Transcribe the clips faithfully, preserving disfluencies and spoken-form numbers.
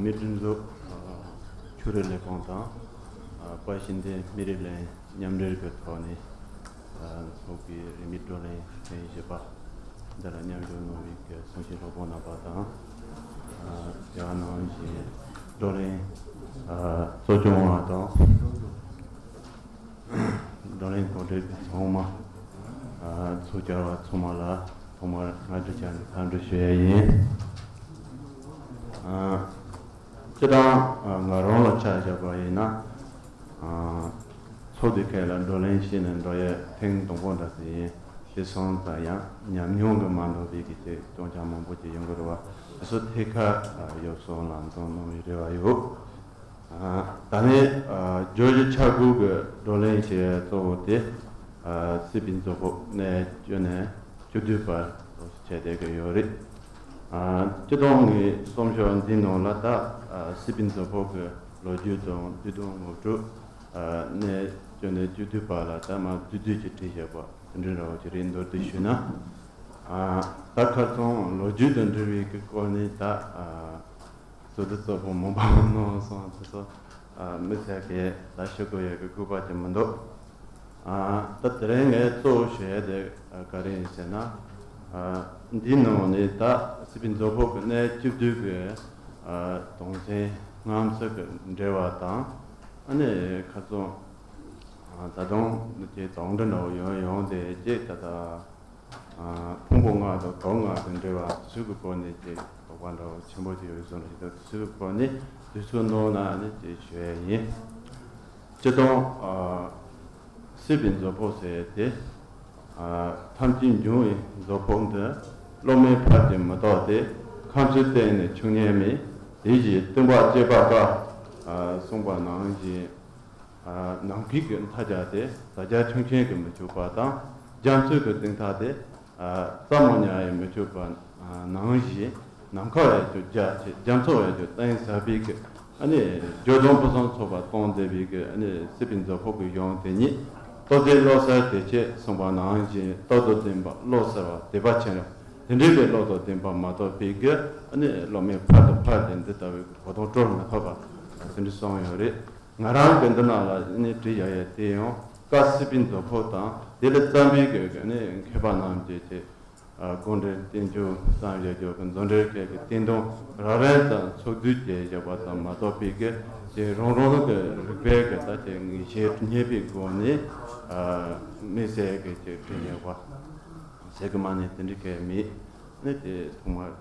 མི་སྤྲིན་གཟུགས་ཆོས་རིག་ལས་ཁུངས་དང་དཔལ་ཞི་བདེ་མི་རིགས་གླིང་མཉམ་འབྲེལ་གྱི་ཐོག་ནས་ཚོགས་པའི་རིས་མེད་བགྲོ་གླེང་ཐེངས་བཞི་པ་འདི་ལ་མཉམ་ཞུགས་གནང་བའི་གསུང་བཤད་སློབ་དཔོན་རྣམ་པ་དང་། དེ་བ་ནང་བཞིན་བགྲོ་གླེང་གཙོ་སྐྱོང་བ་དང་། བགྲོ་གླེང་གོ་སྒྲིག་ཚང་མ། ཚོགས་བཅར་བ་ཚང་མ་ལ་ཐོག་མར་སྔ་དྲོ་བཅར་ནས་འཚམས་འདྲི་ཞུ་ཡ་ཡིན། སྤྱིར་བཏང་ང་རང་ལ་ཆ་བཞག་པ་ཡིན་ན། ཚོགས་འདུ་ཁག་ལ་བགྲོ་གླེང་བྱས་ནས་འགྲོ་ཡ་ཐེངས་དང་པོ་འདྲ་ཞིག་ཡིན། དེ་སོང་ཙང་ཡང་ཉམས་མྱོང་གིས་མ་འདང་བའི་གི་ཅིག་སྐྱོན་ཆ་མང་པོ་ཅིག་ཡོང་གི་རེད་བ། དེ་ཚོ་ཐད་ཀར་ཡོ་བསྲང་ལམ་སྟོན་གནང་བའི་རེ་བ་ཡོད། ད་ནི་བརྗོད་གཞི་ཆ་བགོས་ཀྱི་བགྲོ་གླེང་བྱེད་གཙོ་བོ་དེ། སྲིད་པའི་མཛོད་ཕོགས་གནས་བཅུ་ནས་བཅུ་བདུན་བར་བྱས་བསྡད་ཀྱི་ཡོད་རེད། སྤྱི་བཏང་གི་གསུང་ཆོས་འདིའི་ནང་ལ་ད་སྲིད་པའི་མཛོད་ཕོགས་ཀྱི་ལོ་རྒྱུས་དང་བསྡུས་དོན་ངོ་སྤྲོད། གནས་བཅུ་ནས་བཅུ་བདུན་བར་ལ་ད་མར་བསྡུས་བསྡུས་ཀྱིས་བྲིས་བཞག་པ་དེ་འདྲ་འདྲ་བོ་ཅིག་རེད། མདོར་བསྡུས་ཞུས་ན། ད་ཁ་སང་ལོ་རྒྱུས་དང་འབྲེལ་བའི་གི་སྐོར་ནས་ད། ཟུར་དུ་གཙོ་བོ་མང་པོ་གནང་སོང་། དེ་ཚོ་མི་ཚེ་གས་ད་ཤོད་དགོས་ཡ་གི་དགོས་པ་ཅིག་མི་འདུག་ད་དེ་རིང་ངས་གཙོ་བོ་ཞུ་ཡ་དེ་ག་རེ་ཡིན་ཟེར་ན། འདིའི་ནང་ནས་ད་སྲིད་པའི་མཛོད་ཕོགས་ཀྱི་གནས་བཅུ་བདུན་གྱི་དོན་ཚན་སྔ་ཕྱི་གི་འབྲེལ་བ་དང་། ཨ་ནི་ཁ་སང་ད་དུང་དེ་དོགས་འདྲི་འདྲ་བོ་ཡོང་ཡོང་དེ་ཅིག་ད་ལྟ། ཕུང་པོ་ལྔ་དང་དོན་ལྔ་དང་འབྲེལ་བ་ཚུལ་གྱི་སྐོར་ནས་ཀྱི་དོགས་པ་འདྲ་བོ་ཆེན་པོ་ཅིག་ཡོད་བཟོ་འདྲ་ཞིག་དང་། ཚུལ་གྱི་སྐོར་ནས་དུས་ཚོད་འདོན་ན་ནི་ཅིག་ཞུ་ཡ་ཡིན། སྤྱིར་བཏང་སྲིད་པའི་མཛོད་ཕོགས་ཟེར་ཏེ། ཐམས་ཅད་འབྱུང་བའི་མཛོད་ཕོགས་འདི། སློབ་མའི་ཕར་གྱིས་མི་ལྡོག་སྟེ། ཁམས་ཚུལ་བསྟན་ནས་ཆོས་ཉན་མིན། དེ་བཞིན་སྟོན་པ་སྤྱད་པ་དཀའ། གསུངས་པ་ནང་བཞིན། ནམ་མཁའི་གི་མཐའ་རྒྱ་དེ་ཟ་རྒྱ་ཆུང་ཆུང་གིས་མི་ཆོད་པ་དང་། རྒྱ་མཚོའི་གི་གཏིང་མཐའ་དེ་རྩ་མོ་ཉག་ཡིས་མི་ཆོད་པ་ནང་བཞིན། ནམ་མཁའ་བས་ཀྱང་རྒྱ་ཆེ། རྒྱ་མཚོ་བས་ཀྱང་གཏིང་ཟབ་པའི་གི་ཨ་ནི་འགྱུར་ལྡོག་ཕུན་སུམ་ཚོགས་པ་གཏོང་བསྡད་པའི་གི་ཨ་ནི་སྲིད་པའི་མཛོད་ཕོགས་ཀྱི་གཞུང་དེ་ཉིད། རྟོགས་ལྡན་བློ་གསལ་དེ་ཆེས་གསུངས་པ་ནང་བཞིན། རྟོགས་དང་ལྡན་པ་བློ་གསལ་བ་དད་པ་ཆེན་རབ། དེ་འདྲའི་གི་བློ་དང་ལྡན་པ་མ་གཏོགས་པའི་གི་ཨ་ནི་སློབ་མའི་ཕར་དང་ཕར་དེ་འདི་ལྟ་བུའི་གོ་དོན་སྤྲོད་མི་ཐུབ་པ་དེ་འདྲ་གསུངས་ཡོད་རེད། ང་རང་གི་འདི་ནང་ལ་ནི་བྲིས་ཡ་ཡ་དེ་ཡང་བཀའ་སྲིད་པའི་མཛོད་ཕོགས་དང་དེ་ལ་བརྩམས་པའི་གི་ནི་མཁས་པ་རྣམས་ཀྱི་ཅིག་དགོངས་འགྲེལ་བསྟན་བཅོས་བརྩམས་ཡ་རྒྱུ་གི་མཛོད་འགྲེལ་སྐད་ཀྱི་བསྟན་དོན་རང་རང་ཙམ་ཚོགས་བསྡུས་བྱས་བཞག་པ་ཙམ་མ་གཏོགས་པའི་གི་ཅིག་རང་རང་གི་རིག་པའི་གི་ད་ཅིག་ངེས་ཤེས་རྙེད་པའི་སྒོ་ནས་དམིགས་བསལ་གི་ཅིག་བྲིས་ཡོད་པ་ཟེར་གི་མ་ནི་དེ་འདྲ་གི་མེད། ནི་དེ་ཐོག་མར་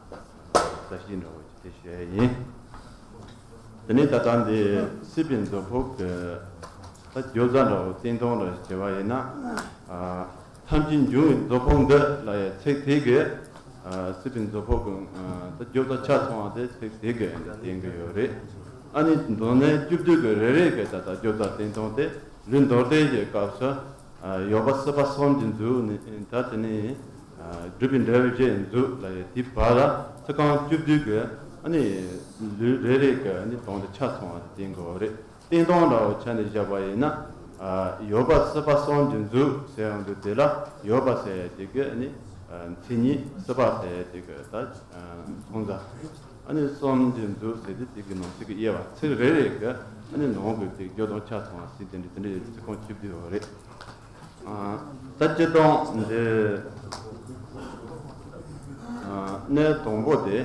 ས་གཞི་འདྲ་བོ་དེ་བཤད་ཡིན། དེ་ནས་ད་ལྟ་འདི་སྲིད་པའི་མཛོད་ཕོགས་ཀྱི་ད་བརྗོད་བྱ་འདྲ་བོ་བསྟན་དོན་ལ་བྱས་པ་ཡིན་ན། ཐམས་ཅད་འབྱུང་བའི་མཛོད་ཕོགས་འདི་ལ་ཡང་ཚིག་དེ་གི། སྲིད་པའི་མཛོད་ཕོགས་ཀྱི་ད་བརྗོད་བྱ་ཆ་ཚང་བ་དེ་ཚིག་དེ་གི་བསྟན་གྱི་ཡོད་རེད། ཨ་ནི་མདོ་ནས་བཅུ་བདུན་གི་རེ་རེ་གི་ད་ལྟ་བརྗོད་བྱ་བསྟན་དོན་དེ་ལུས་མདོར་བསྟན་གྱི་སྐབས་སུ། ཡོད་པ་སྲིད་པ་གསུམ་གྱི་མཛོད་ནི་ད་དེ་ནི། སྒྲུབ་པའི་འབྲས་བུ་བཞིའི་མཛོད་ལ་ཡང་དེའི་བར་ལ་ཚིག་རྐང་བཅུ་བདུན་གྱི་ཨ་ནི་ལུས་རེ་རེ་གི་ཨ་ནི་དོན་དེ་ཆ་ཚང་བ་དེ་བསྟན་དགོས་པ་རེད། བསྟན་དོན་འདྲ་བོ་ཆ་ནས་བཞག་པ་ཡིན་ན། ཡོད་པ་སྲིད་པ་གསུམ་གྱི་མཛོད་ཟེར་ཡོང་དུས་དེ་ལ་ཡོད་པ་ཟེར་ཡ་དེ་གི་ཨ་ནི་མཚན་ཉིད། སྲིད་པ་ཟེར་ཡ་དེ་གི་ད་མཚོན་བྱ། ཨ་ནི་གསུམ་གྱི་མཛོད་ཟེར་དུས་དེ་གི་ནང་གསེས་ཀྱི་དབྱེ་བ། ཚིག་རེ་རེ་གི་ཨ་ནི་ནང་གི་དེ་བརྗོད་དོན་ཆ་ཚང་བ་ཟེར་དེ་འདྲ་དེ་འདྲ་ཡོད། ཚིག་རྐང་བཅུ་བདུན་ཡོད་རེད། ད་སྤྱིར་བཏང་འདི་གནས་དང་པོ་དེ་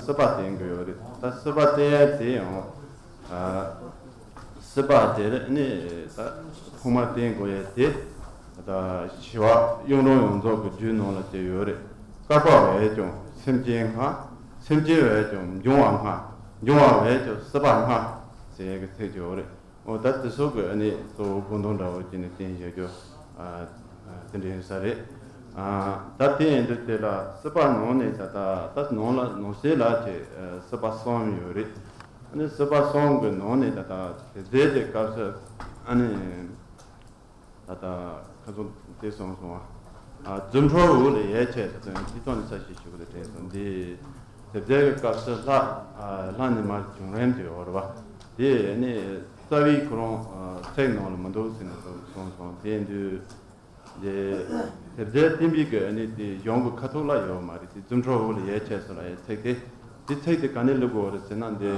སྲིད་པ་བསྟན་གྱི་ཡོད་རེད། ད་སྲིད་པ་བསྟན་ཡ་དེ་ཡང་སྲིད་པ་དེ་ནི་ད་ཐོག་མར་བསྟན་དགོས་ཡ་དེ་ད་ཞི་བ་གཡུང་དྲུང་ཡོངས་རྫོགས་ཀྱི་རྒྱུད་ནང་ལ་དེ་ཡོད་རེད། བསྐལ་པ་བས་ཀྱང་སེམས་ཅན་སྔ། སེམས་ཅན་བས་ཀྱང་འབྱུང་བ་སྔ། འབྱུང་བ་བས་ཀྱང་སྲིད་པ་སྔ་ཟེར་ཡ་གི་ཚིག་ཅིག་ཡོད་རེད། འོ་ད་དེ་ཚོ་གི་ཨ་ནི་གཙོ་བོ་དགོངས་དོན་འདྲ་བོ་བྱས་ནས་བསྟན་བཞག་རྒྱུ་དེ་འདྲ་ཡིན་ས་རེད། ད་དེ་ཡིན་དུས་དེ་ལ་སྲིད་པ་ནང་ནས་ད་ལྟ་ད་ནང་ལ་ནང་གསེས་ལ་ཅིག་སྲིད་པ་གསུམ་ཡོད་རེད། ཨ་ནི་སྲིད་པ་གསུམ་གི་ནང་ནས་ད་ལྟ་དེ་ཟེར་དེ་སྐབས་སུ་ཨ་ནི་ད་ལྟ་ཁ་སང་དེ་གསུངས་སོང་བ། རྫུ་འཕྲུལ་འོད་ལ་ཡིད་ཆེས་ཟེར་དེ་ཐོག་ནས་ས་ཞིག་ཞུ་གི་རེད་དྲན་སོང་། འདི་དེབ་སྐྱེལ་གྱི་སྐབས་སུ་ལྷ་ལྷ་ནས་མར་བྱུང་རིམ་དེ་ཡོད་རེད་བ། དེ་ནི་རྩ་བའི་ཁོ་རང་ཚིག་ནང་ལ་མི་འདུག་ཟེར་ནས་གསུངས་སོང་། དེ་དུས་དེ་དེབ་སྐྱེལ་བསྟན་པའི་གི་ནི་དེ་གཞུང་གི་ཁ་ཐོག་ལ་ཡོད་མ་རེད། དེ་རྫུ་འཕྲུལ་འོད་ལ་ཡིད་ཆེས་ཟེར་ལ་ཡི་ཚིག་དེ་ དེ་ཚིག་དེ་ག་ནས་བླུག་དགོས་རེད་ཟེར་ན། འདི་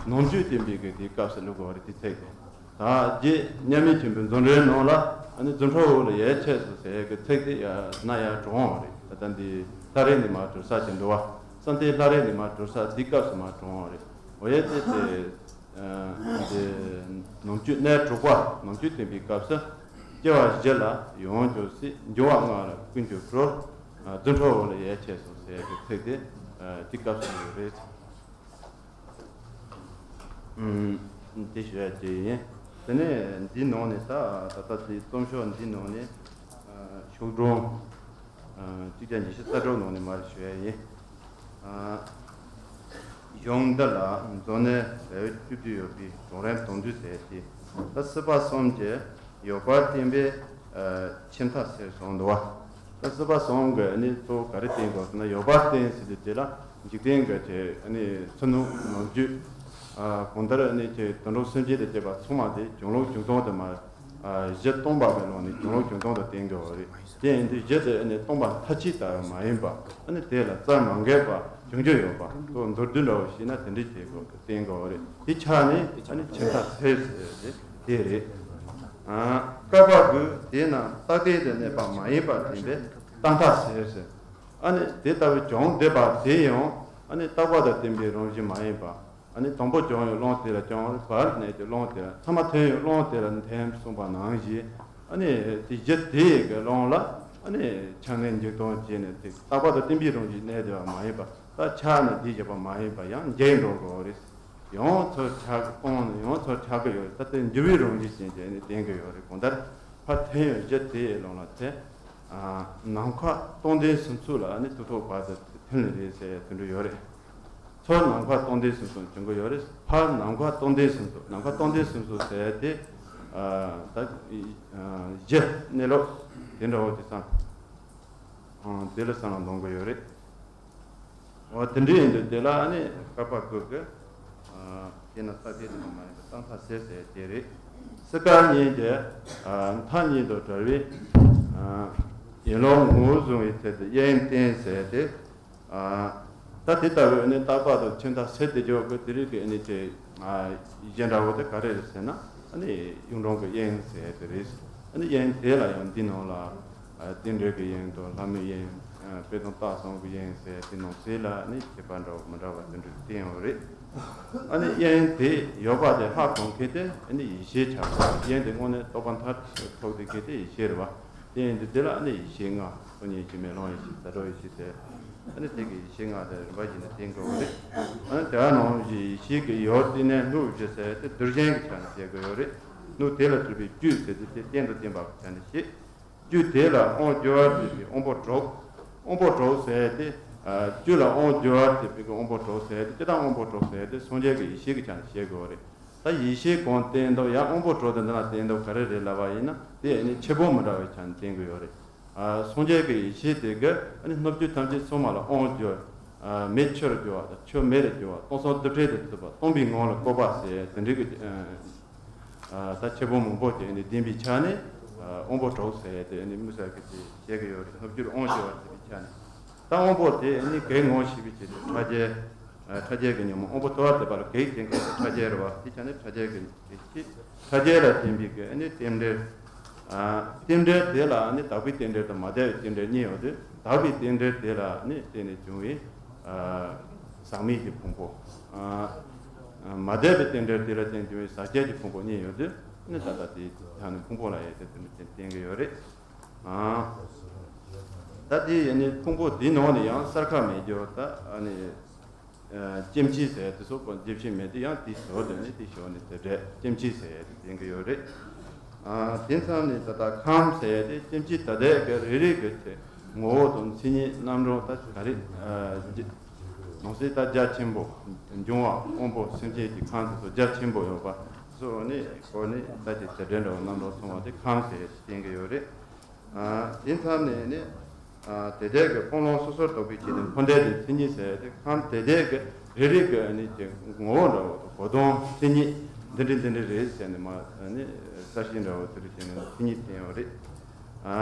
ནམ་རྒྱུན་བསྟན་པའི་གི་དེའི་སྐབས་སུ་བླུག་དགོས་རེད། དེ་ཚིག་དེ་ད་རྗེ་མཉམ་མེད་ཆོས་འཕེལ་མཛོད་འགྲེལ་ནང་ལ་ཨ་ནི་རྫུ་འཕྲུལ་འོད་ལ་ཡར་ཆད་སོང་ཟེར་གི་ཚིག་དེ་ཡ་ན་ཡར་དྲངས་པ་རེད། ད་ལྟ་འདི་ལྷ་རིས་ནས་མར་གྲོལ་ས་ཅིག་འདུག་བ། བསམ་གཏན་ལྷ་རིས་ནས་མར་གྲོལ་ས་དེའི་སྐབས་སུ་མར་དྲངས་པ་རེད། འོ་ཡ་དེ་དེ། ཨ་འདི་ནམ་རྒྱུན་གནས་དྲུག་པ་ནམ་རྒྱུན་བསྟན་པའི་སྐབས་སུ། སྐྱེ་བ་བཞི་ལ་ཡོངས་སུ་སྲིད། འབྱུང་བ་ལྔ་ལ་ཀུན་གྱིས་གྲོལ། རྫུ་འཕྲུལ་འོད་ལ་ཡར་ཆད་སོང་ཟེར་གྱི་ཚིག་དེ་དེ་སྐབས་སུ་ཡོད་རེད། ཨུམ། དེ་ཞུ་ཡ་དེ་ཡིན། དེ་ནས་འདིའི་ནང་ནས་ད་ད་ལྟ་དེ་རྩོམ་ཤོག་འདིའི་ནང་ནས་ཤོག་སྒྲོམ་གཅིག་བརྒྱ་ཉི་ཤུ་རྩ་དྲུག་ནང་ནས་མར་ཞུ་ཡ་ཡིན། གཞུང་འདི་ལ་མཛོད་གནས་ཟེར་བ་བཅུ་བདུན་ཡོད་པའི་གྲོང་རིམ་དོན་བསྡུས་ཟེར་ཏེ། ད་སྲིད་པ་གསུམ་གྱི་ཡོད་པར་བསྟན་པའི་ཁྱིམ་ཐབས་ཟེར་གསུངས་འདུག་བ། ད་སྲིད་པ་གསུམ་གྱི་ནི་གཙོ་བོ་ག་རེ་བསྟན་དགོས་ཟེར་ན། ཡོད་པར་བསྟན་ཟེར་དུས་དེ་ལ་འཇིག་རྟེན་གྱི་དེ་ནི་ཕྱི་ནང་ནང་བཅུད། གང་ལྟར་ནི་དེ་དུད་འགྲོ་སེམས་ཅན་དང་བཅས་པ་ཚང་མ་དེ་གྱུར་ལུགས་འབྱུང་སྟངས་དུ་མ། གཞི་སྟོང་པ་གི་ལུགས་ནས་གྱུར་ལུགས་འབྱུང་སྟངས་དུ་བསྟན་དགོས་པ་རེད། དེ་ཡིན་དུས་གཞི་དེ་ནི་སྟོང་པ་མཐའ་གཅིག་ལྟ་བུ་མ་ཡིན་པ། ཨ་ནི་དེ་ལ་རྩལ་མ་འགགས་པ་བྱུང་རྒྱུ་ཡོད་པ། ཁོ་མདོར་བསྡུས་འདྲ་བོ་ཞིག་ན་དེ་འདྲའི་བྱེད་དགོས་བསྟན་དགོས་པ་རེད། དེ་ཆ་ནས་ཨ་ནི་ཁྱིམ་ཐབས་ཟེར་ཟེར་དེ་རེད། ཨ་བཀག་པ་དགོས། དེས་ན་རྟག་བརྟན་དུ་གནས་པ་མ་ཡིན་པར་བསྟན་པས་རྟག་མཐའ་ཟེར་ཟེར། ཨ་ནི་དེ་ལྟ་བུའི་བྱུང་བསྡད་པ་དེ་ཡང་ཨ་ནི་རྟག་པ་དང་བརྟན་པའི་རང་བཞིན་མ་ཡིན་པ། ཨ་ནི་དང་པོ་བྱུང་ཡང་བློ་དེ་ལ་བྱུང་བ་རེད། བར་གནས་ཀྱི་བློ་དེ་ལ། ཐ་མ་ཐོན་ཡང་བློ་དེ་ལ་འཐེན་གསུངས་པ་ནང་བཞིན། ཨ་ནི་དེ་གཞི་དེ་ཡི་གི་ཀློང་ལ་ཨ་ནི་ཆ་ངེས་འཇིག་སྟོང་བྱས་ནས་དེ་རྟག་པ་དང་བརྟན་པའི་རང་བཞིན་གནས་བསྡད་པ་མ་ཡིན་པ། ད་ཆ་ནས་དེ་བཞག་པ་མ་ཡིན་པ་ཡང་འགྱུར་འགྲོ་དགོས་རེད། ཡང་ཚུར་ཆགས་ཀྱི་སྟོང་ནས་ཡང་ཚུར་ཆགས་ཀྱི་ཡོད་རེད། ད་དེ་འགྱུར་བའི་རང་བཞིན་ཅན་གྱི་ཨ་ནི་བསྟན་གྱི་ཡོད་རེད། གང་ལྟར་ཕར་འཐེན་ཡང་གཞི་དེ་ཡི་ཀློང་ལ་འཐེན། ནམ་མཁའ་སྟོང་ལྡན་གསུམ་ཚུགས་ལ་ཨ་ནི་དུས་ཐོག་བར་དུ་འཐེན་ནི་རེད་ཟེར་དེ་འདྲ་ཡོད་རེད། ཚུར་ནམ་མཁའ་སྟོང་ལྡན་གསུམ་ཚུགས་བྱུང་གི་ཡོད་རེད། ཕར་ནམ་མཁའ་སྟོང་ལྡན་གསུམ་ཚུགས། ནམ་མཁའ་སྟོང་ལྡན་གསུམ་ཚུགས་ཟེར་དེ། ཨ་ད་གཞི་གནས་ལུགས་དེ་འདྲ་བོ་དེ་བསམ། ཨ་དེ་ལ་བསམ་བློ་གཏོང་གི་ཡོད་རེད། འོ་དེ་འདྲ་ཡིན་དུས་དེ་ལ་ཨ་ནི་བཀག་པ་དགོས་ཀྱི། ཨ་དེས་ན་རྟག་བརྟན་དུ་མ་ཡིན་པར་རྟག་མཐའ་ཟེར་ཟེར་དེ་རེད། སྲིད་པ་གཉིས་ཀྱི་ཨ་མཐའ་གཉིས་དང་བྲལ་བའི་ཨ་ཡིན་ལུགས་ངོ་བོ་བཟུང་བའི་ཚུལ་དུ་དབྱིངས་བསྟན་ཟེར་ཏེ། ཨ་ད་དེ་ལྟ་བུའི་ནི་རྟག་པ་དང་ཁྱིམ་ཐབས་ཟེར་དེ་འཇོག་གི། དེ་རིགས་ཀྱི་ནི་དེ་ཨ་གཞན་འདྲ་བོ་དེ་ག་རེ་རེད་ཟེར་ན། ཨ་ནི་གཡུང་དྲུང་གི་དབྱིངས་ཟེར་དེ་རེད། ཨ་ནི་དབྱིངས་དེ་ལ་ཡང་འདི་ནང་ལ་ཨ་རྟེན་འབྲེལ་གྱི་དབྱིངས་དང་ལྷ་མོའི་དབྱིངས། ཨ་དཔེ་དང་རྟགས་གསུམ་གྱི་དབྱིངས་ཟེར་དེ་ནང་གསེས་ལ་ནི་ཁྱད་པར་འདྲ་བོ་མི་འདྲ་བ་དེ་འདྲ་བསྟན་ཡོད་རེད། ཨ་ནི་དབྱིངས་དེ་ཡོད་པ་དེ་ཧ་གོ་མཁན་དེ་ཨ་ནི་ཡེ་ཤེས་ཆགས་པ། དབྱིངས་དེ་དངོས་གནས་རྟོགས་པ་མཐར་ཐུག་དེ་གལ་ཏེ་ཡེ་ཤེས་རེད་བ། དེ་ཡིན་དུས་དེ་ལ་ཨ་ནི་ཡེ་ཤེས་ལྔ། སྟོང་ཉིད་འཆི་མེད་ཀློང་ཡེ་ཤེས། ཟད་འགྲོ་ཡེ་ཤེས་ཟེར། ཨ་ནི་དེ་གི་ཡེ་ཤེས་ལྔ་དེ་རིམ་པ་བཞིན་དུ་བསྟན་དགོས་པ་རེད། ཨ་ནི་དེ་ནང་བཞིན་ཡེ་ཤེས་ཀྱི་ཡུལ་བསྟན་ནས་སྣོད་བཞི་ཟེར་དེ་རྡུལ་གཞན་གྱི་ཆ་ནས་བཤད་དགོས་ཡོད་རེད། སྣོད་དེ་ལ་གྲུབ་པའི་བཅུད་ཟེར་དུས་དེ་རྟེན་དང་བརྟེན་པ་གི་ཆ་ནས་བཤད། བཅུད་དེ་ལ་དབང་བསྒྱུར་བར་བྱེད་པའི་དབང་པོ་དྲུག། དབང་པོ་དྲུག་ཟེར་དེ། ཨ་བཅུད་ལ་དབང་བསྒྱུར་བར་བྱེད་པའི་དབང་པོ་དྲུག་ཟེར་དེ། སྤྱིར་བཏང་དབང་པོ་དྲུག་ཟེར་དེ་སངས་རྒྱས་ཀྱི་ཡེ་ཤེས་ཀྱི་ཆ་ནས་བཤད་དགོས་པ་རེད། ད་ཡེ་ཤེས་གང་བསྟན་འདུག་ཡང་དབང་པོ་དྲུག་དེ་འདི་ན་བསྟན་འདུག་ག་རེ་རེད་ལབ་པ་ཡིན་ན། དེ་ནི་ཁྱད་པར་མི་འདྲ་བའི་ཆ་ནས་བསྟན་གྱི་ཡོད་རེད། ཨ་སངས་རྒྱས་ཀྱི་ཡེ་ཤེས་དེ་གིས་ཨ་ནི་སྣོད་བཅུད་ཐམས་ཅད་ཚང་མ་ལ་དབང་བསྒྱུར། ཨ་མེ་ཆུར་བསྒྱུར་བ་དང་ཆུ་མེ་ལ་བསྒྱུར་བ། སྟོང་གསུམ་རྡུལ་ཕྲན་དུ་བརྩིགས་པ། སྟོང་པའི་ངང་ལ་བཀོད་པ་ཟེར་དེ་འདྲའི་གི། ཨ་ད་ཁྱད་པར་མང་པོ་དེ་ནི་ལྡན་པའི་ཆ་ནས་ཨ་དབང་པོ་དྲུག་ཟེར་དེ་ནི་དམིགས་བསལ་གྱི་དེ་བཤད་ཀྱི་ཡོད་རེད། སྣོད་བཅུད་དབང་བསྒྱུར་བ་བྱེད་པའི་ཆ་ནས། ད་དབང་པོ་དེ་ནི་གེགས་ངོ་ཤེས་པའི་ཆེད་དུ་ཕྲ་རྒྱས། ཨ་ཕྲ་རྒྱས་ཀྱི་ཉོན་མོངས་དབང་པོ་དུ་བ་དེ་པ་ལ་གེགས་བྱེད་མཁན་དེ་ཕྲ་རྒྱས་རེད་བ། དེ་ཆ་ནས་ཕྲ་རྒྱས་ཀྱི་གེགས་བྱེད། ཕྲ་རྒྱས་ལ་བརྟེན་པའི་གི་ཨ་ནི་རྟེན་འབྲེལ། ཨ་རྟེན་འབྲེལ་དེ་ལ་ཨ་ནི་དག་པའི་རྟེན་འབྲེལ་དང་མ་དག་པའི་རྟེན་འབྲེལ་གཉིས་ཡོད་དེ། དག་པའི་རྟེན་འབྲེལ་དེ་ལ་ཨ་ནི་བརྟེན་ནས་བྱུང་བའི་ཨ་ཟག་མེད་ཀྱི་ཕུང་པོ། ཨ་མ་དག་པའི་རྟེན་འབྲེལ་དེ་ལ་བརྟེན་བྱུང་བའི་ཟག་བཅས་ཀྱི་ཕུང་པོ་གཉིས་ཡོད་དེ། ཨ་ནི་ད་ལྟ་དེ་ཆ་ནས་ཕུང་པོ་ལ་ཡོད་དེ་དེ་འདྲ་བརྟེན་བསྟན་གྱི་ཡོད་རེད། ཨ་ད་དེ་ཨ་ནི་ཕུང་པོ་དེའི་ནང་ནས་ཡང་གསལ་ཁ་མེད་རྒྱུ་ད་ཨ་ནི། ཨ་སྐྱེ་འཆི་ཟེར་དེ་སོགས་པ་རྒྱས་ཤིང་མེད་དེ། ཡང་དེའི་ཟུར་དུ་ནི་དེ་ཞོར་ནས་དེ་འདྲ་སྐྱེ་འཆི་ཟེར་དེ་བསྟན་གྱི་ཡོད་རེད། ཨ་དེ་མཚམས་ནས་ད་ལྟ་ཁམས་ཟེར་དེ་སྐྱེ་འཆི་ཐ་དད་ཀྱི་རེ་རེ་གི་དེ་ངོ་བོ་དང་མཚན་ཉིད་རྣམ་གྲངས་ད་ག་རེ། ཨ་ནང་གསེས་ད་རྒྱ་ཆེན་པོ། འབྱུང་བ་དབང་པོ་སེམས་ཅན་གྱི་ཁམས་དེ་ཚོ་རྒྱ་ཆེན་པོ་ཡོད་པ་སོགས་ནི་སྐོར་ནི་ད་ཅིག་དེ་འདྲ་འདྲ་བོ་རྣམ་གྲངས་ཚང་བ་དེ་ཁམས་ཟེར་བསྟན་གྱི་ཡོད་རེད། ཨ་དེ་མཚམས་ནས་ནི། ཨ་དེ་དག་གི་སྤང་བླང་སོ་སོར་རྟོག་པའི་ཆེད་དུ་འཁོར་འདས་དེ་མཚན་ཉིད་ཟེར་ཏེ། ཁམས་དེ་དག་གི་རེ་རེ་གི་ནི་ཀྱི་ངོ་བོ་འདྲ་བོ་དང་གོ་དོན་མཚན་ཉིད་འདི་འདྲ་འདི་འདྲ་རེད་ཟེར་ནས་མ་ནི་གསལ་བཤད་འདྲ་བོ་དེ་རུ་བྱས་ནས་མཚན་ཉིད་བསྟན་ཡོད་རེད། ཨ་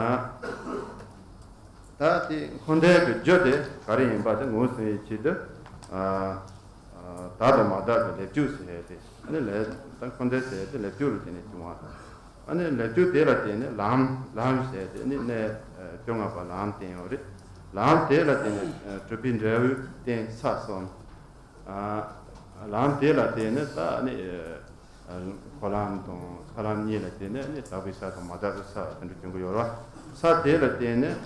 ད་དེ་འཁོར་འདས་ཀྱི་རྒྱུ་དེ་ག་རེ་ཡིན་པ་དེ་ངོས་ཟིན་པའི་ཆེད་དུ། དག་དང་མ་དག་གི་ལེབ་བཅུག་ཟེར་ཏེ། ཨ་ནི་ལས་ད་འཁོར་འདས་ཟེར་ཏེ་ལེབ་བཅུག་ལ་བརྟེན་ནས་བྱུང་བ་དང་། ཨ་ནི་ལེབ་བཅུག་དེ་ལ་བརྟེན་ནས་ལམ་ལམ་ཟེར་ཏེ་ཨ་ནི་གནས་བཅོ་ལྔ་པ་ལམ་བསྟན་ཡོད་རེད། ལམ་དེ་ལ་བརྟེན་ནས་གྲུབ་པའི་འབྲས་བུ་བསྟན་ས་གསུམ། ལམ་དེ་ལ་བརྟེན་ནས་ད་ཨ་ནི། འཁོར་ལམ་དང་ས་ལམ་གཉིས་ལ་བརྟེན་ནས་ནི་དག་པའི་ས་དང་མ་དག་པའི་ས་དེ་འདྲ་བྱུང་གི་ཡོད་རེད་བ། ས་དེ་ལ་བརྟེན་ནས་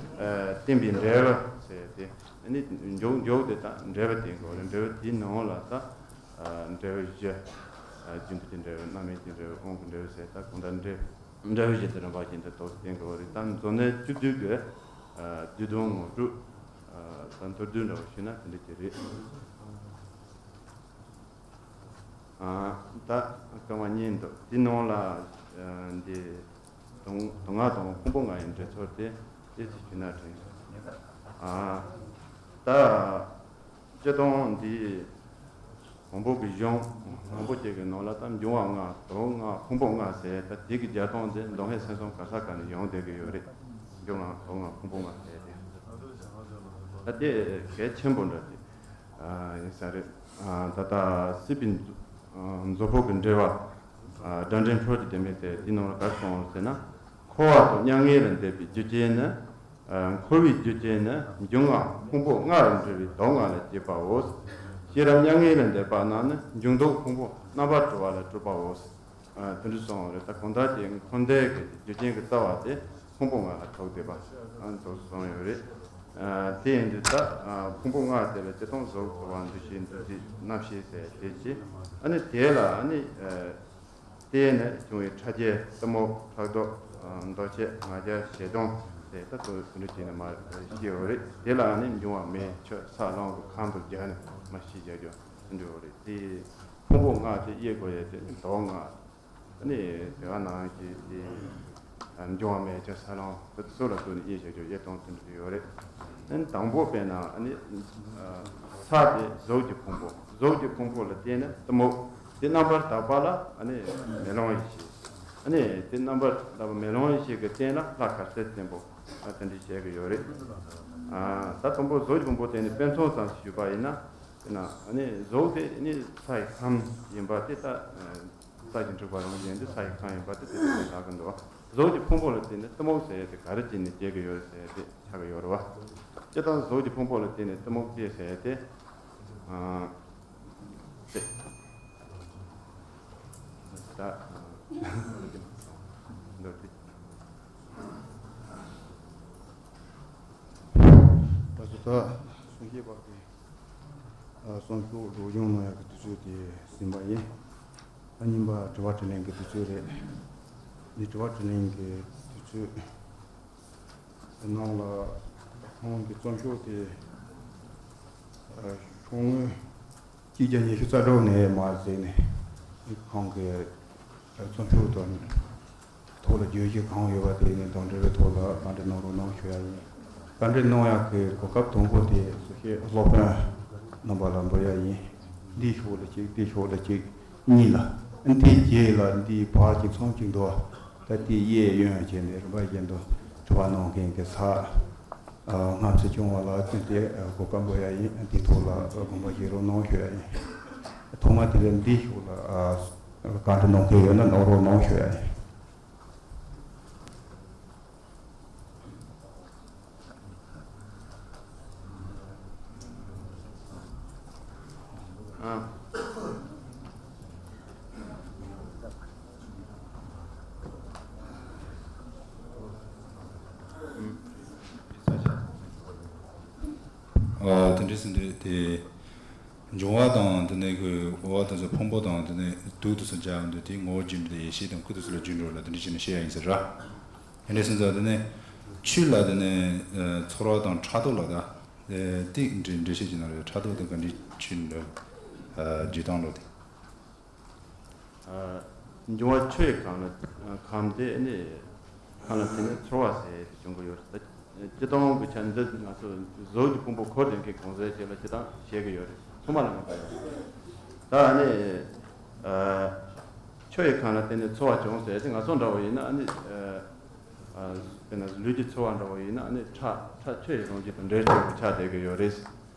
བསྟན་པའི་འབྲས་བུ་ཟེར་ཏེ་ནི་མཇུག་མཇུག་དེ་དང་འབྲས་བུ་བསྟན་གྱི་ཡོད་རེད། འབྲས་བུ་དེའི་ནང་ལ་ད་འབྲས་བུ་བཞི། རྒྱུ་འབྲས་ཀྱི་འབྲས་བུ། རྣམ་སྨིན་གྱི་འབྲས་བུ། དབང་གི་འབྲས་བུ་ཟེར། ད་གང་ལྟར་འབྲས་འབྲས་བུ་བཞི་དེ་རིམ་པ་བཞིན་དུ་ཐོག་བསྟན་གྱི་ཡོད་རེད། ད་མཛོད་ནས་བཅུ་བདུན་གྱི་བསྡུས་དོན་ངོ་སྤྲོད། ད་མདོར་བསྡུས་འདྲ་བོ་ཞུས་ན་དེ་འདྲ་ཅིག་རེད། ད་སྐར་མ་གཉིས་འདུག་དེ་ནང་ལ་འདི་དུག་ལྔ་དང་ཕུང་པོ་ལྔ་ཡི་འབྲེལ་ཚོར་དེ་ཏོག་ཙམ་ཞུས་ན་དྲན་སོང་། ད་སྤྱིར་བཏང་འདི་བོན་པོ་གི་གཞུང་མང་པོ་ཅིག་གི་ནང་ལ་ད་འབྱུང་བ་ལྔ། དུག་ལྔ། ཕུང་པོ་ལྔ་ཟེར། ད་དེ་གི་རྒྱབ་དོན་དེ་མདོ་སྔགས་སེམས་གསུམ་ག་ས་ག་ནས་ཡོང་བསྡད་ཀྱི་ཡོད་རེད། འབྱུང་ལྔ། དུག་ལྔ། ཕུང་པོ་ལྔ་ཟེར་ཏེ། ད་དེ་གལ་ཆེན་པོ་འདྲ་ཅིག་ཡིན་ས་རེད། ད་ལྟ་སྲིད་པའི་མཛོད་ཕུག་གི་འགྲེལ་པ། སྒྲ་འདྲེན་འཕྲོ་གྱི་བདེན་པའི་ཚེ་དེའི་ནང་ལ་ག་རེ་གསུངས་ཡོད་ཟེར་ན། འཁོར་བ་དང་མྱ་ངན་ལས་འདས་པའི་རྒྱུ་རྐྱེན་ནི། འཁོར་བའི་རྒྱུ་རྐྱེན་ནི་འབྱུང་ལྔ་ཕུང་པོ་ལྔ་རུ་འབྲེལ་བའི་དུག་ལྔ་ལས་སྐྱེས་པའོ། ཤེས་རབ་མྱ་ངན་ལས་འདས་པ་རྣམས་ནི་འབྱུང་དུག་ཕུང་པོ་རྣམ་པར་གྲོལ་བ་ལས་གྲུབ་པའོ། དེ་འདྲ་གསུངས་པ་རེད། ད་གང་ལྟར་གྱི་འཁོར་འདས་ཀྱི་རྒྱུ་རྐྱེན་གྱི་རྩ་བ་དེ་ཕུང་པོ་ལྔ་ལ་ཐུག་བསྡད་པ་འདུག་གསུངས་ཡོད་རེད། དེ་ཡིན་དུས་ད་ཕུང་པོ་ལྔ་དེ་ལ་སྤྱིར་བཏང་གཟུགས་ཚོར་བ་འདུ་ཤེས་འདུ་འཛི་རྣམ་ཤེས་ཟེར་དེ་ཅི། ཨ་ནི་དེ་ལ་ཨ་ནི་དེ་ནས་བྱུང་བའི་ཕྲ་རྒྱས་གཏི་མུག་ཕྲག་དོག་འདོད་ཆགས་ང་རྒྱལ་ཞེ་སྡང་ཟེར་ད་དུ་དེ་འདྲ་བྱས་ནས་མར་བཤད་ཡོད་རེད། དེ་ལ་ཨ་ནི་འབྱུང་བ་མེ་ཆུ་ས་རླུང་གི་ཁམས་དང་སྦྱར་ནས་མར་བཤད་བཞག་རྒྱུ་དེ་འདྲ་ཡོད་རེད། དེ། ཕུང་པོ་ལྔ་དེ་དབྱེ་དགོས་ཡས་དེ་ནི་དུག་ལྔ། ཨ་ནི་དེ་ག་ནང་བཞིན་དེ་འབྱུང་བ་མེ་ཆུ་ས་རླུང་དེ་ཚོ་ལ་ལྟོས་ནས་དབྱེ་བྱ་རྒྱུ་དབྱེ་སྟངས་དེ་འདྲ་ཡོད་རེད། ཨ་ནི་དང་པོ་དཔེར་ན་ཨ་ནི་ས་དེ་གཟུགས་ཀྱི་ཕུང་པོ། གཟུགས་ཀྱི་ཕུང་པོ་ལ་བརྟེན་ནས་གཏི་མུག་དེ་རྣམ་པར་དག་པ་ལ་ཨ་ནི་མེ་ལོང་ཡེ་ཤེས། ཨ་ནི་དེ་རྣམ་པར་དག་པ་མེ་ལོང་ཡེ་ཤེས་ཀྱི་རྟེན་ལ་ལྷ་དཀར་རྩེ་བཙན་པོ་ཨ་དེ་འདྲ་བཤད་ཀྱི་ཡོད་རེད། ད་དང་པོ་གཟུགས་ཀྱི་ཕུང་པོ་དེ་ནི་དཔེ་མཚོན་ཙམ་ཞིག་ཞུས་པ་ཡིན་ན། དེ་ན་ཨ་ནི་གཟུགས་དེ་ནི་ས་ཡི་ཁམས་ཡིན་པ་དེ་ད། ས་ཞིང་འཁྲིག་པ་རང་བཞིན་དེ་ས་ཡི་ཁམས་ཡིན་པ་དེ་དེ་ལྟར་ལྟ་གི་འདུག་གཟུགས་ཀྱི་ཕུང་པོ་ལ་བརྟེན་ནས་གཏི་མུག་ཟེར་ཡས་དེ་ག་རེ་བྱས་ནས་སྐྱེ་གི་ཡོད་རེད་ཟེར་ཡས་དེ་ཆགས་ཀྱི་ཡོད་རེད་བ། སྤྱིར་བཏང་གཟུགས་ཀྱི་ཕུང་པོ་ལ་བརྟེན་ནས་གཏི་མུག་སྐྱེ་ཟེར་ཡས་དེ། ཨ། དེ། ད། འདི་དེ། ད་སོ་ད་གསུང་བཤད་པ་དེ། གསུང་ཆོས་སྒྲོག་སྦྱང་གནང་ཡག་གི་དུས་ཚོད་དེ་ཟིན་པ་ཡིན། ཨ་གཉིས་པ་དྲི་བ་དྲིས་ལན་གྱི་དུས་ཚོད་རེད། འདི་དྲི་བ་དྲིས་ལན་གྱི་དུས་ཚོད་ནང་ལ་ཁོང་གི་རྩོམ་ཤོག་དེ་ཤོག་ངོས་གཅིག་བརྒྱ་ཉི་ཤུ་རྩ་དྲུག་ནས་མར་བརྩིས་ནས་ཁོང་གི་རྩོམ་ཤོག་དང་། ཐོག་ལ་བརྗོད་གཞི་གང་ཡོད་པ་དེ་ནི་དང་འབྲེལ་བའི་ཐོག་ལ་བཀའ་འདྲི་གནང་རོགས་གནང་ཞུ་ཡ་ཡིན། བཀའ་འདྲི་གནང་ཡག་གི་གོ་སྐབས་དང་པོ་དེ་སུ་ཞིག་སློབ་དཔོན་རྣམ་པ་ལ་འབུལ་ཡ་ཡིན། འདིའི་ཕྱོགས་ལ་གཅིག་འདིའི་ཕྱོགས་ལ་གཅིག་གཉིས་ལ། འདིའི་རྗེས་ལ་འདིའི་བར་གཅིག་མཚམས་གཅིག་འདུག་ད་དེ་གཡས་གཡོན་བྱས་ནས་རིམ་པ་བཞིན་དུ་དྲི་བ་གནང་མཁན་གྱི་ཚབ་རྔམ་ཚེ་སྐྱོང་བ་ལ་བསྟུན་ཏེ་གོ་སྐབས་འབུལ་ཡ་ཡིན། འདིའི་ཐོག་ལ་དགོངས་པ་བཞེས་རོགས་གནང་ཞུ་ཡ་ཡིན། ཐོག་མ་དེ་ལ་འདིའི་ཕྱོགས་ལ་བཀའ་འདྲི་གནང་མཁན་ཡོད་ན་གནང་རོགས་གནང་ཞུ་ཡ་ཡིན། ཨ། དེ་འདྲ་ཟེར་འདི་དེ། འབྱུང་བ་དང་དེ་ནས་ཀྱི་འོ་བ་དེ་ཚོ་ཕུང་པོ་དང་དེ་ནས་དུག་དེ་ཚོ་སྦྱར་ཡོང་དུས་དེ་ངོ་བོ་རྒྱུ་འབྲས་དང་ཡེ་ཤེས་དང་སྐུ་དེ་ཚོ་ལ་རྒྱུ་འགྲོ་ལ་དེ་འདྲ་བྱས་ནས་བཤད་ཡ་ཡིན་ཟེར་ར། དེ་འདྲ་ཟེར་ཙང་དེ་ནས་ཆོས་ལ་དེ་ནས་ཚོར་བ་དང་ཕྲག་དོག་ལ་ད་དེ་འདྲ་འགྲེལ་བཤད་ཅིག་གནང་རོགས། ཕྲག་དོག་དེ་ག་འདྲའི་ཆོས་འདྲ་བརྗོད་སྟངས་ལོ་དེ། འབྱུང་བ་ཆུ་ཡི་ཁམས་ལ་ཁམས་དེ་ནི་ཁམས་ལ་བརྟེན་ནས་ཚོར་བ་ཟེར་ཡས་དེ་བྱུང་གི་ཡོད་རེད། ད་སྤྱིར་བཏང་གི་ཆ་འདི་ང་ཚོ་གཟུགས་ཀྱི་ཕུང་པོ་འཁོར་ལྡན་གྱི་གང་ཟག་ཅིག་ལ་སྤྱིར་བཏང་བཤད་ཀྱི་ཡོད་རེད། ཚང་མ་ལ་མེད་པ་ཡོད་རེད། ད་ནི་ཆུ་ཡི་ཁམས་ལ་བརྟེན་ནས་ཚོར་བ་བྱུང་ཟེར་ཏེ་ང་ཚོ་འདྲ་བོ་ཡིན་ན་ནི་དཔེར་ན་ལུས་ཀྱི་ཚོར་བ་འདྲ་བོ་ཡིན་ན་ནི་ཁྲག་ཁྲག་ཆུ་ཡི་རང་བཞིན་དང་འདྲེས་ཆགས་པའི་ཆ་དེ་གི་ཡོད་རེད།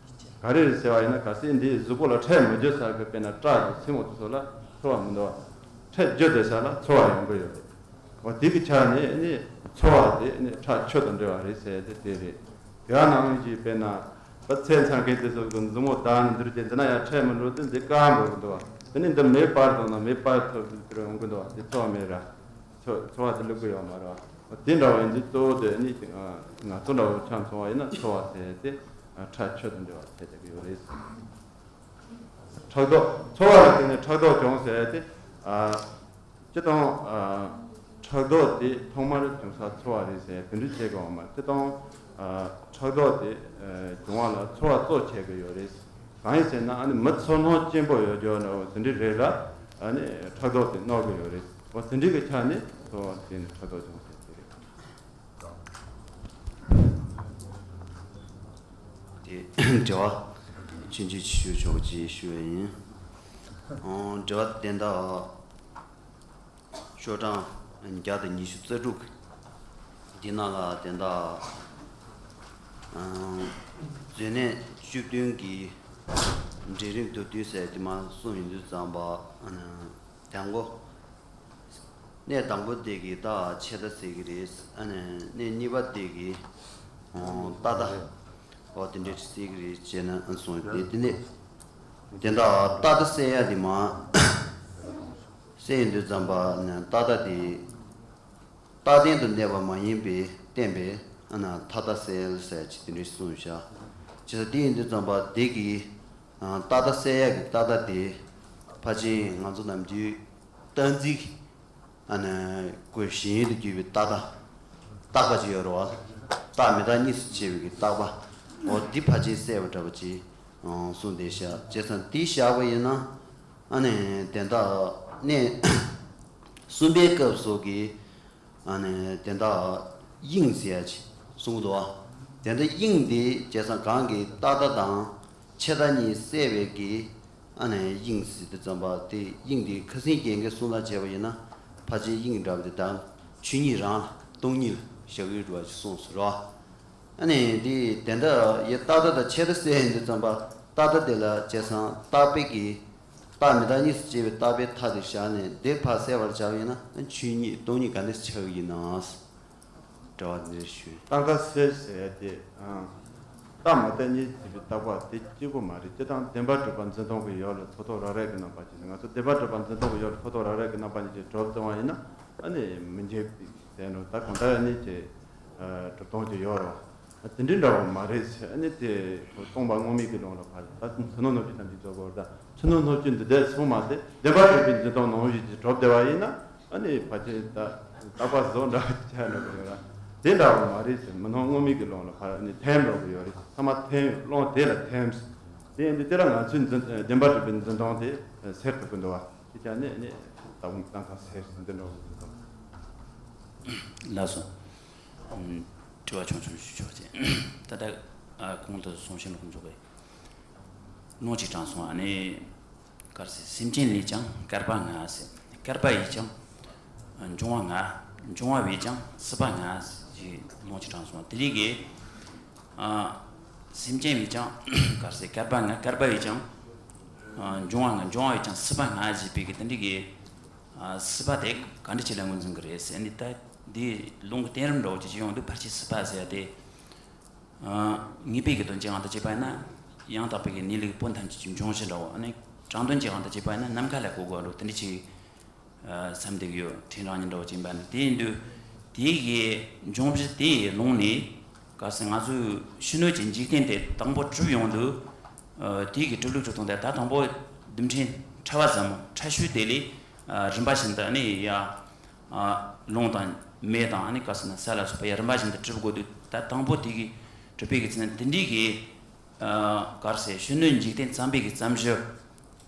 ག་རེ་རེད་ཟེར་བ་ཡིན་ན། གལ་སྲིད་འདིའི་གཟུགས་པོ་ལ་འཕྲད་མི་རྒྱུ་ས་གི་དཔེར་ན་སྐྲ་དང་མཚན་མོ་དེ་ཚོ་ལ་ཚོར་བ་མི་འདུག་བ། འཕྲད་རྒྱུ་དེ་ས་ལ་ཚོར་བ་ཡོང་གི་ཡོད་རེད། འོ་དེ་གི་ཆ་ནས་ནི་ཚོར་བ་དེ་ནི་ཁྲག་ཆུ་དང་འདྲ་བ་རེད་ཟེར་ཏེ་དེ་རེད། དེ་ནང་བཞིན་དཔེར་ན་བ་ཚྭ་འཚང་མཁན་དེ་ཚོ་གི་མཛུབ་མོ་བརྡབས་ནས་འདིར་བྱས་འདི་ན་ཡང་འཕྲད་མི་འགྲོ་དུས་འདི་དཀར་འགྲོ་གི་འདུག་བ། དེ་ནི་འདི་མེ་སྤར་བཏང་ན་མེ་སྤར་ཐུབ་དུས་དེར་ཡོང་གི་འདུག་བ། དེ་ཚོར་བ་མེད་ར། ཚོ་ཚོར་བ་དེ་བླུག་གི་ཡོད་མ་རེད་བ། དེ་འདྲ་བ་ཡིན་དུས་གཙོ་བོ་དེ་ནི་ང་ཚོ་འདྲ་བོ་ཆ་མཚོན་པ་ཡིན་ན་ཚོར་བ་དེ་དེ་ཁྲག་ཆུ་དང་འདྲ་བ་བྱས་བསྡད་ཀྱི་ཡོད་རེད། ཕྲག་དོག་ཚོར་བ་ལ་བརྟེན་ནས་ཕྲག་དོག་བྱུང་ཟེར་ཏེ། ཨ། སྤྱིར་བཏང་ཨ། ཕྲག་དོག་དེ་ཐོག་མར་བྱུང་ས་ཚོར་བ་རེད་ཟེར་དེ་འདྲ་བྱེད་དགོས་བ་མ་རེད། སྤྱིར་བཏང་ཨ། ཕྲག་དོག་དེ་ཨ། བྱུང་བ་ལ་ཚོར་བ་གཙོ་བྱེད་ཀྱི་ཡོད་རེད། གང་ཡིན་ཟེར་ན་ཨ་ནི་མི་ཚོར་སྣང་སྐྱེན་པོ་ཡོད་རྒྱུ་འདྲ་བོ་དེ་འདྲ་རེད་ལ། ཨ་ནི་ཕྲག་དོག་དེ་གནོད་ཀྱི་ཡོད་རེད། འོ་དེ་འདྲ་གི་ཆ་ནས་ཚོར་བ་དེ་ནི་ཕྲག་དོག་བྱུང་ཟེར་གྱི་རེད། དེ་འབྲེལ་བ་ཆུང་ཆུང་ཞུ་ཆོག་ཅེས་ཞུ་བ་ཡིན། ཨང་། འབྲེལ་བ་དེ་འདྲ་ཤོག་གྲངས་བརྒྱ་དང་ཉི་ཤུ་རྩ་དྲུག་འདི་ནང་ལ་དེ་འདྲ་ཨང་། མཛོད་གནས་བཅུ་བདུན་གྱི་འབྲིང་རིམ་མདོར་བསྡུས་ཟེར་དེ་མར་གསུངས་ཡོང་དུས་ཙམ་པ། ཨ་ནི་དང་པོ། གནས་དང་པོ་དེ་གི་རྟགས་ཆད་ལྟ་ཟེར་གྱི་རེད། ཨ་ནི་གནས་གཉིས་པ་དེ་གི་ཨང་། རྟགས་ལྟ། འོ་དེ་འདྲ་ཟེར་གྱི་རེད་ཅེ་ན་གསུངས་ཏེ། དེ་ནས་དེ་འདྲ་རྟགས་ལྟ་སེལ་ཡ་དེ་མར་སེལ་ཡོང་དུས་ཙམ་པ་ནས་རྟགས་ལྟ་དེ་རྟགས་ལྡན་དུ་གནས་པ་མ་ཡིན་པས་བསྟན་པའི་ཨ་ནི་མཐའ་ལྟ་སེལ་ཟེར་ཅིག་དེ་འདྲ་གསུངས་བཞག་བྱས་ཙང་དེ་ཡིན་དུས་ཙམ་པ་དེ་གི་ཨ། རྟགས་ལྟ་སེལ་ཡ་གི་རྟགས་ལྟ་དེ་ཕལ་ཆེར་ང་ཚོ་ནམ་རྒྱུན་གཏན་ཚིགས་ཨ་ནི་དགོས་གཞན་དུ་གྱུར་པའི་རྟགས་ལྟ། རྟག་པ་ཅིག་ཡོད་རེད་བ། རྟག་མི་རྟག་གཉིས་སུ་ཕྱེ་བའི་གི་རྟག་པ། འོ་འདི་ཕལ་ཆེར་གསལ་བ་འདྲ་པོ་ཅིག་ཨང་། གསུངས་བསྡད་ཤག་བྱས་ཙང་འདི་བཞག་པ་ཡིན་ན། ཨ་ནི་དེ་འདྲ་གནས་གསུམ་པའི་སྐབས་སུ་གི་ཨ་ནི་དེ་འདྲ་དབྱིངས་ཟེར་ཡ་ཅིག་གསུངས་འདུག་བ། དེ་འདྲ་དབྱིངས་འདི་བྱས་ཙང་གང་གི་རྟག་ལྟ་དང་ཆད་ལྟ་གཉིས་བསྲེས་པའི་གི་ཨ་ནི་དབྱིངས་ཟེར་དུས་ཙམ་པ་དེ་དབྱིངས་འདི་ཁ་སང་རྒན་གྱིས་གསུང་ལ་བྱས་པ་ཡིན་ན། ཕལ་ཆེར་དབྱིངས་འདྲ་བ་དེ་དང་ཆོས་ཉིད་རང་ལ་སྟོང་ཉིད་ལ་བཞག་ཡོད་འགྲོ་བ་ཅིག་གསུངས་སོང་ར། ཨ་ནི་འདི་དེ་འདྲ་ཡི་རྟག་ལྟ་དང་ཆད་ལྟ་བསྲེས་ཡོང་དུས་ཙམ་པ་རྟག་ལྟ་དེ་ལ་བྱས་ཙང་རྟག་པའི་གི་རྟག་མི་རྟག་གཉིས་སུ་ཕྱེ་བའི་རྟག་པའི་མཐའ་དེ་བཞག་ནས་འདིར་ཕར་བསལ་བར་བྱ་བ་ཡིན་ན་ཆོས་ཉིད་སྟོང་ཉིད་ག་འདྲ་ཆགས་ཀྱི་ཡིན་ནམ། འབྲེལ་བ་འདིར་ཞུ། རྟག་མཐའ་སེལ་ཟེར་ཏེ། རྟག་མ་རྟག་གཉིས་ཟེར་བའི་རྟག་པ་དེ་གཅིག་པོ་མ་རེད། སྤྱིར་བཏང་བདེན་པར་གྲུབ་པ་འཛིན་སྟངས་ཀྱི་ཡུལ་ལ་ཐོག་ཐོག་རང་རེ་གི་རྣམ་པ་ཅིག་ནི། ང་ཚོ་བདེན་པར་གྲུབ་པ་འཛིན་སྟངས་ཀྱི་ཡུལ་ལ་ཐོག་ཐོག་རང་རེ་གི་རྣམ་པ་ཉིད་ཀྱིས་གྲུབ་བཏང་བ་ཡིན་ན། ཨ་ནི་མི་འཇིག་པའི་ཟེར་ནོ་ད་གང་ལྟར་ཨ་ནི་ཀྱི་གྲུབ་སྟངས་ཀྱི་ཡུལ་རོ། དེ་འདྲའི་འདྲ་བོ་མ་རེད་ཟེར། ཨ་ནི་དེ་སྟོང་པ་དངོས་མེད་ཀྱི་ལུང་ལ་ཕར་ད་ཕྱི་སྣོད་སྣོད་བཅུད་ཐམས་ཅད་རྫོགས་པར་ད་ཕྱི་སྣོད་སྣོད་བཅུད་འདི་དེ་སོང་མ་ཟད་བདེན་པར་གྲུབ་པའི་འཛིན་སྟངས་ནང་བཞིན་གྱི་གྲུབ་བསྡད་པ་ཡིན་ན། ཨ་ནི་ཕལ་ཆེར་ད་རྟག་པ་བཟོ་འདྲ་ཆགས་འགྲོ་གི་ཡོད་ར། དེ་འདྲ་བོ་མ་རེད་ཟེར། མི་སྣང་དངོས་མེད་ཀྱི་ལུང་ལ་ཕར་ཨ་ནི་ཐིམ་འགྲོ་གི་ཡོད་རེད། ཚང་མ་ཐིམ། ཀློང་དེ་ལ་ཐིམ། དེ་ཡིན་དུས་དེ་ལ་ང་ཚོའི་འཛིན་བདེན་པར་གྲུབ་པའི་འཛིན་སྟངས་དེ་སེལ་ཐུབ་ཀྱི་འདུག་བ། དེ་ཀྱང་ནི་ཨ་ནི་ད་བུམ་གཏན་ཁ་སེལ་ཟེར་འདི་འདྲ་བོ་འཛིན་སྟངས། ལགས་སོ། ཨུམ། དྲི་བ་ཆུང་ཆུང་ཞུ་ཆོག་ཅེས། ད་ལྟ་ཨ་གོང་དུ་གསུང་བཤད་གནང་འཇོག་པའི་ལུང་གཅིག་དྲངས་སོང་། ཨ་ནི་ག་རེ་ཟེར། སེམས་ཅན་ལས་ཀྱང་བསྐལ་པ་སྔ་ཟེར། བསྐལ་པ་ཡིས་ཀྱང་འབྱུང་བ་སྔ། འབྱུང་བ་བས་ཀྱང་སྲིད་པ་སྔ་ཞེས་ལུང་གཅིག་དྲངས་སོང་། དེ་རིགས་ཀྱི་ཨ་སེམས་ཅན་བས་ཀྱང་ག་རེ་ཟེར། བསྐལ་པ་སྔ། བསྐལ་པ་བས་ཀྱང་ཨ་འབྱུང་བ་སྔ། འབྱུང་བ་བས་ཀྱང་སྲིད་པ་སྔ་ཞེས་པའི་གི་དེ་འདྲ་གི་ཨ་སྲིད་པ་དེ་ག་འདྲ་ཅིག་ལ་ངོས་འཛིན་གྱི་རེད་ཟེར་ནས། ད་འདི་ལུང་གི་བསྟན་རིམ་འདྲ་བོ་ཅིག་ཅིག་ཡོང་དུས་ཕལ་ཆེར་སྲིད་པ་ཟེར་ཡ་དེ། ཨ་ངེས་པའི་གི་དོན་གྱི་དབང་དུ་བྱས་པ་ཡིན་ན་ཡང་དག་པའི་གི་གནས་ལུགས་པོ་ཐམས་ཅད་ཀྱི་འབྱུང་གཞི་འདྲ་བོ། ཨ་ནི་དྲང་དོན་གྱི་དབང་དུ་བྱས་པ་ཡིན་ན་ནམ་མཁའ་ལ་གོ་དགོས་འགྲོ་དེ་འདྲ་ཅིག་ཨ་བསམ་བསྡད་ཀྱི་ཡོད། ཕྲན་རང་ཉིད་འདྲ་བོ་ཅིག་ཡིན་པ་ནི། དེ་ཡིན་དུས་དེའི་གི་འབྱུང་གཞི་དེའི་ལུང་ནས། གལ་སྲིད་ང་ཚོའི་ཕྱི་སྣོད་ཀྱི་འཇིག་རྟེན་དེ་དང་པོ་གྲུབ་ཡོང་དུས། ཨ་དེའི་གི་གྲུབ་ལུགས་གྲུབ་སྟངས་དེ་ད་དང་པོ་རྡུལ་ཕྲན་ཕྲ་བ་ཟབ་མོ་ཕྲ་ཤོས་དེ་ལས་ཨ་རིམ་པ་བཞིན་དུ་ཨ་ནི་ཡ་ཨ་རླུང་དང་མེ་དང་ཨ་ནི་ག་ཟེར་ན་ས་ལ་སོགས་པ་ཡ་རིམ་པ་བཞིན་དུ་གྲུབ་དགོས་དུས། ད་དང་པོ་དེ་གི་གྲུབ་པའི་གི་ཚེ་ན་དེ་འདྲའི་གི་ཨ་ག་རེ་ཟེར། ཕྱི་སྣོད་འཇིག་རྟེན་བརྩམས་པའི་གི་བརྩམས་གཞི་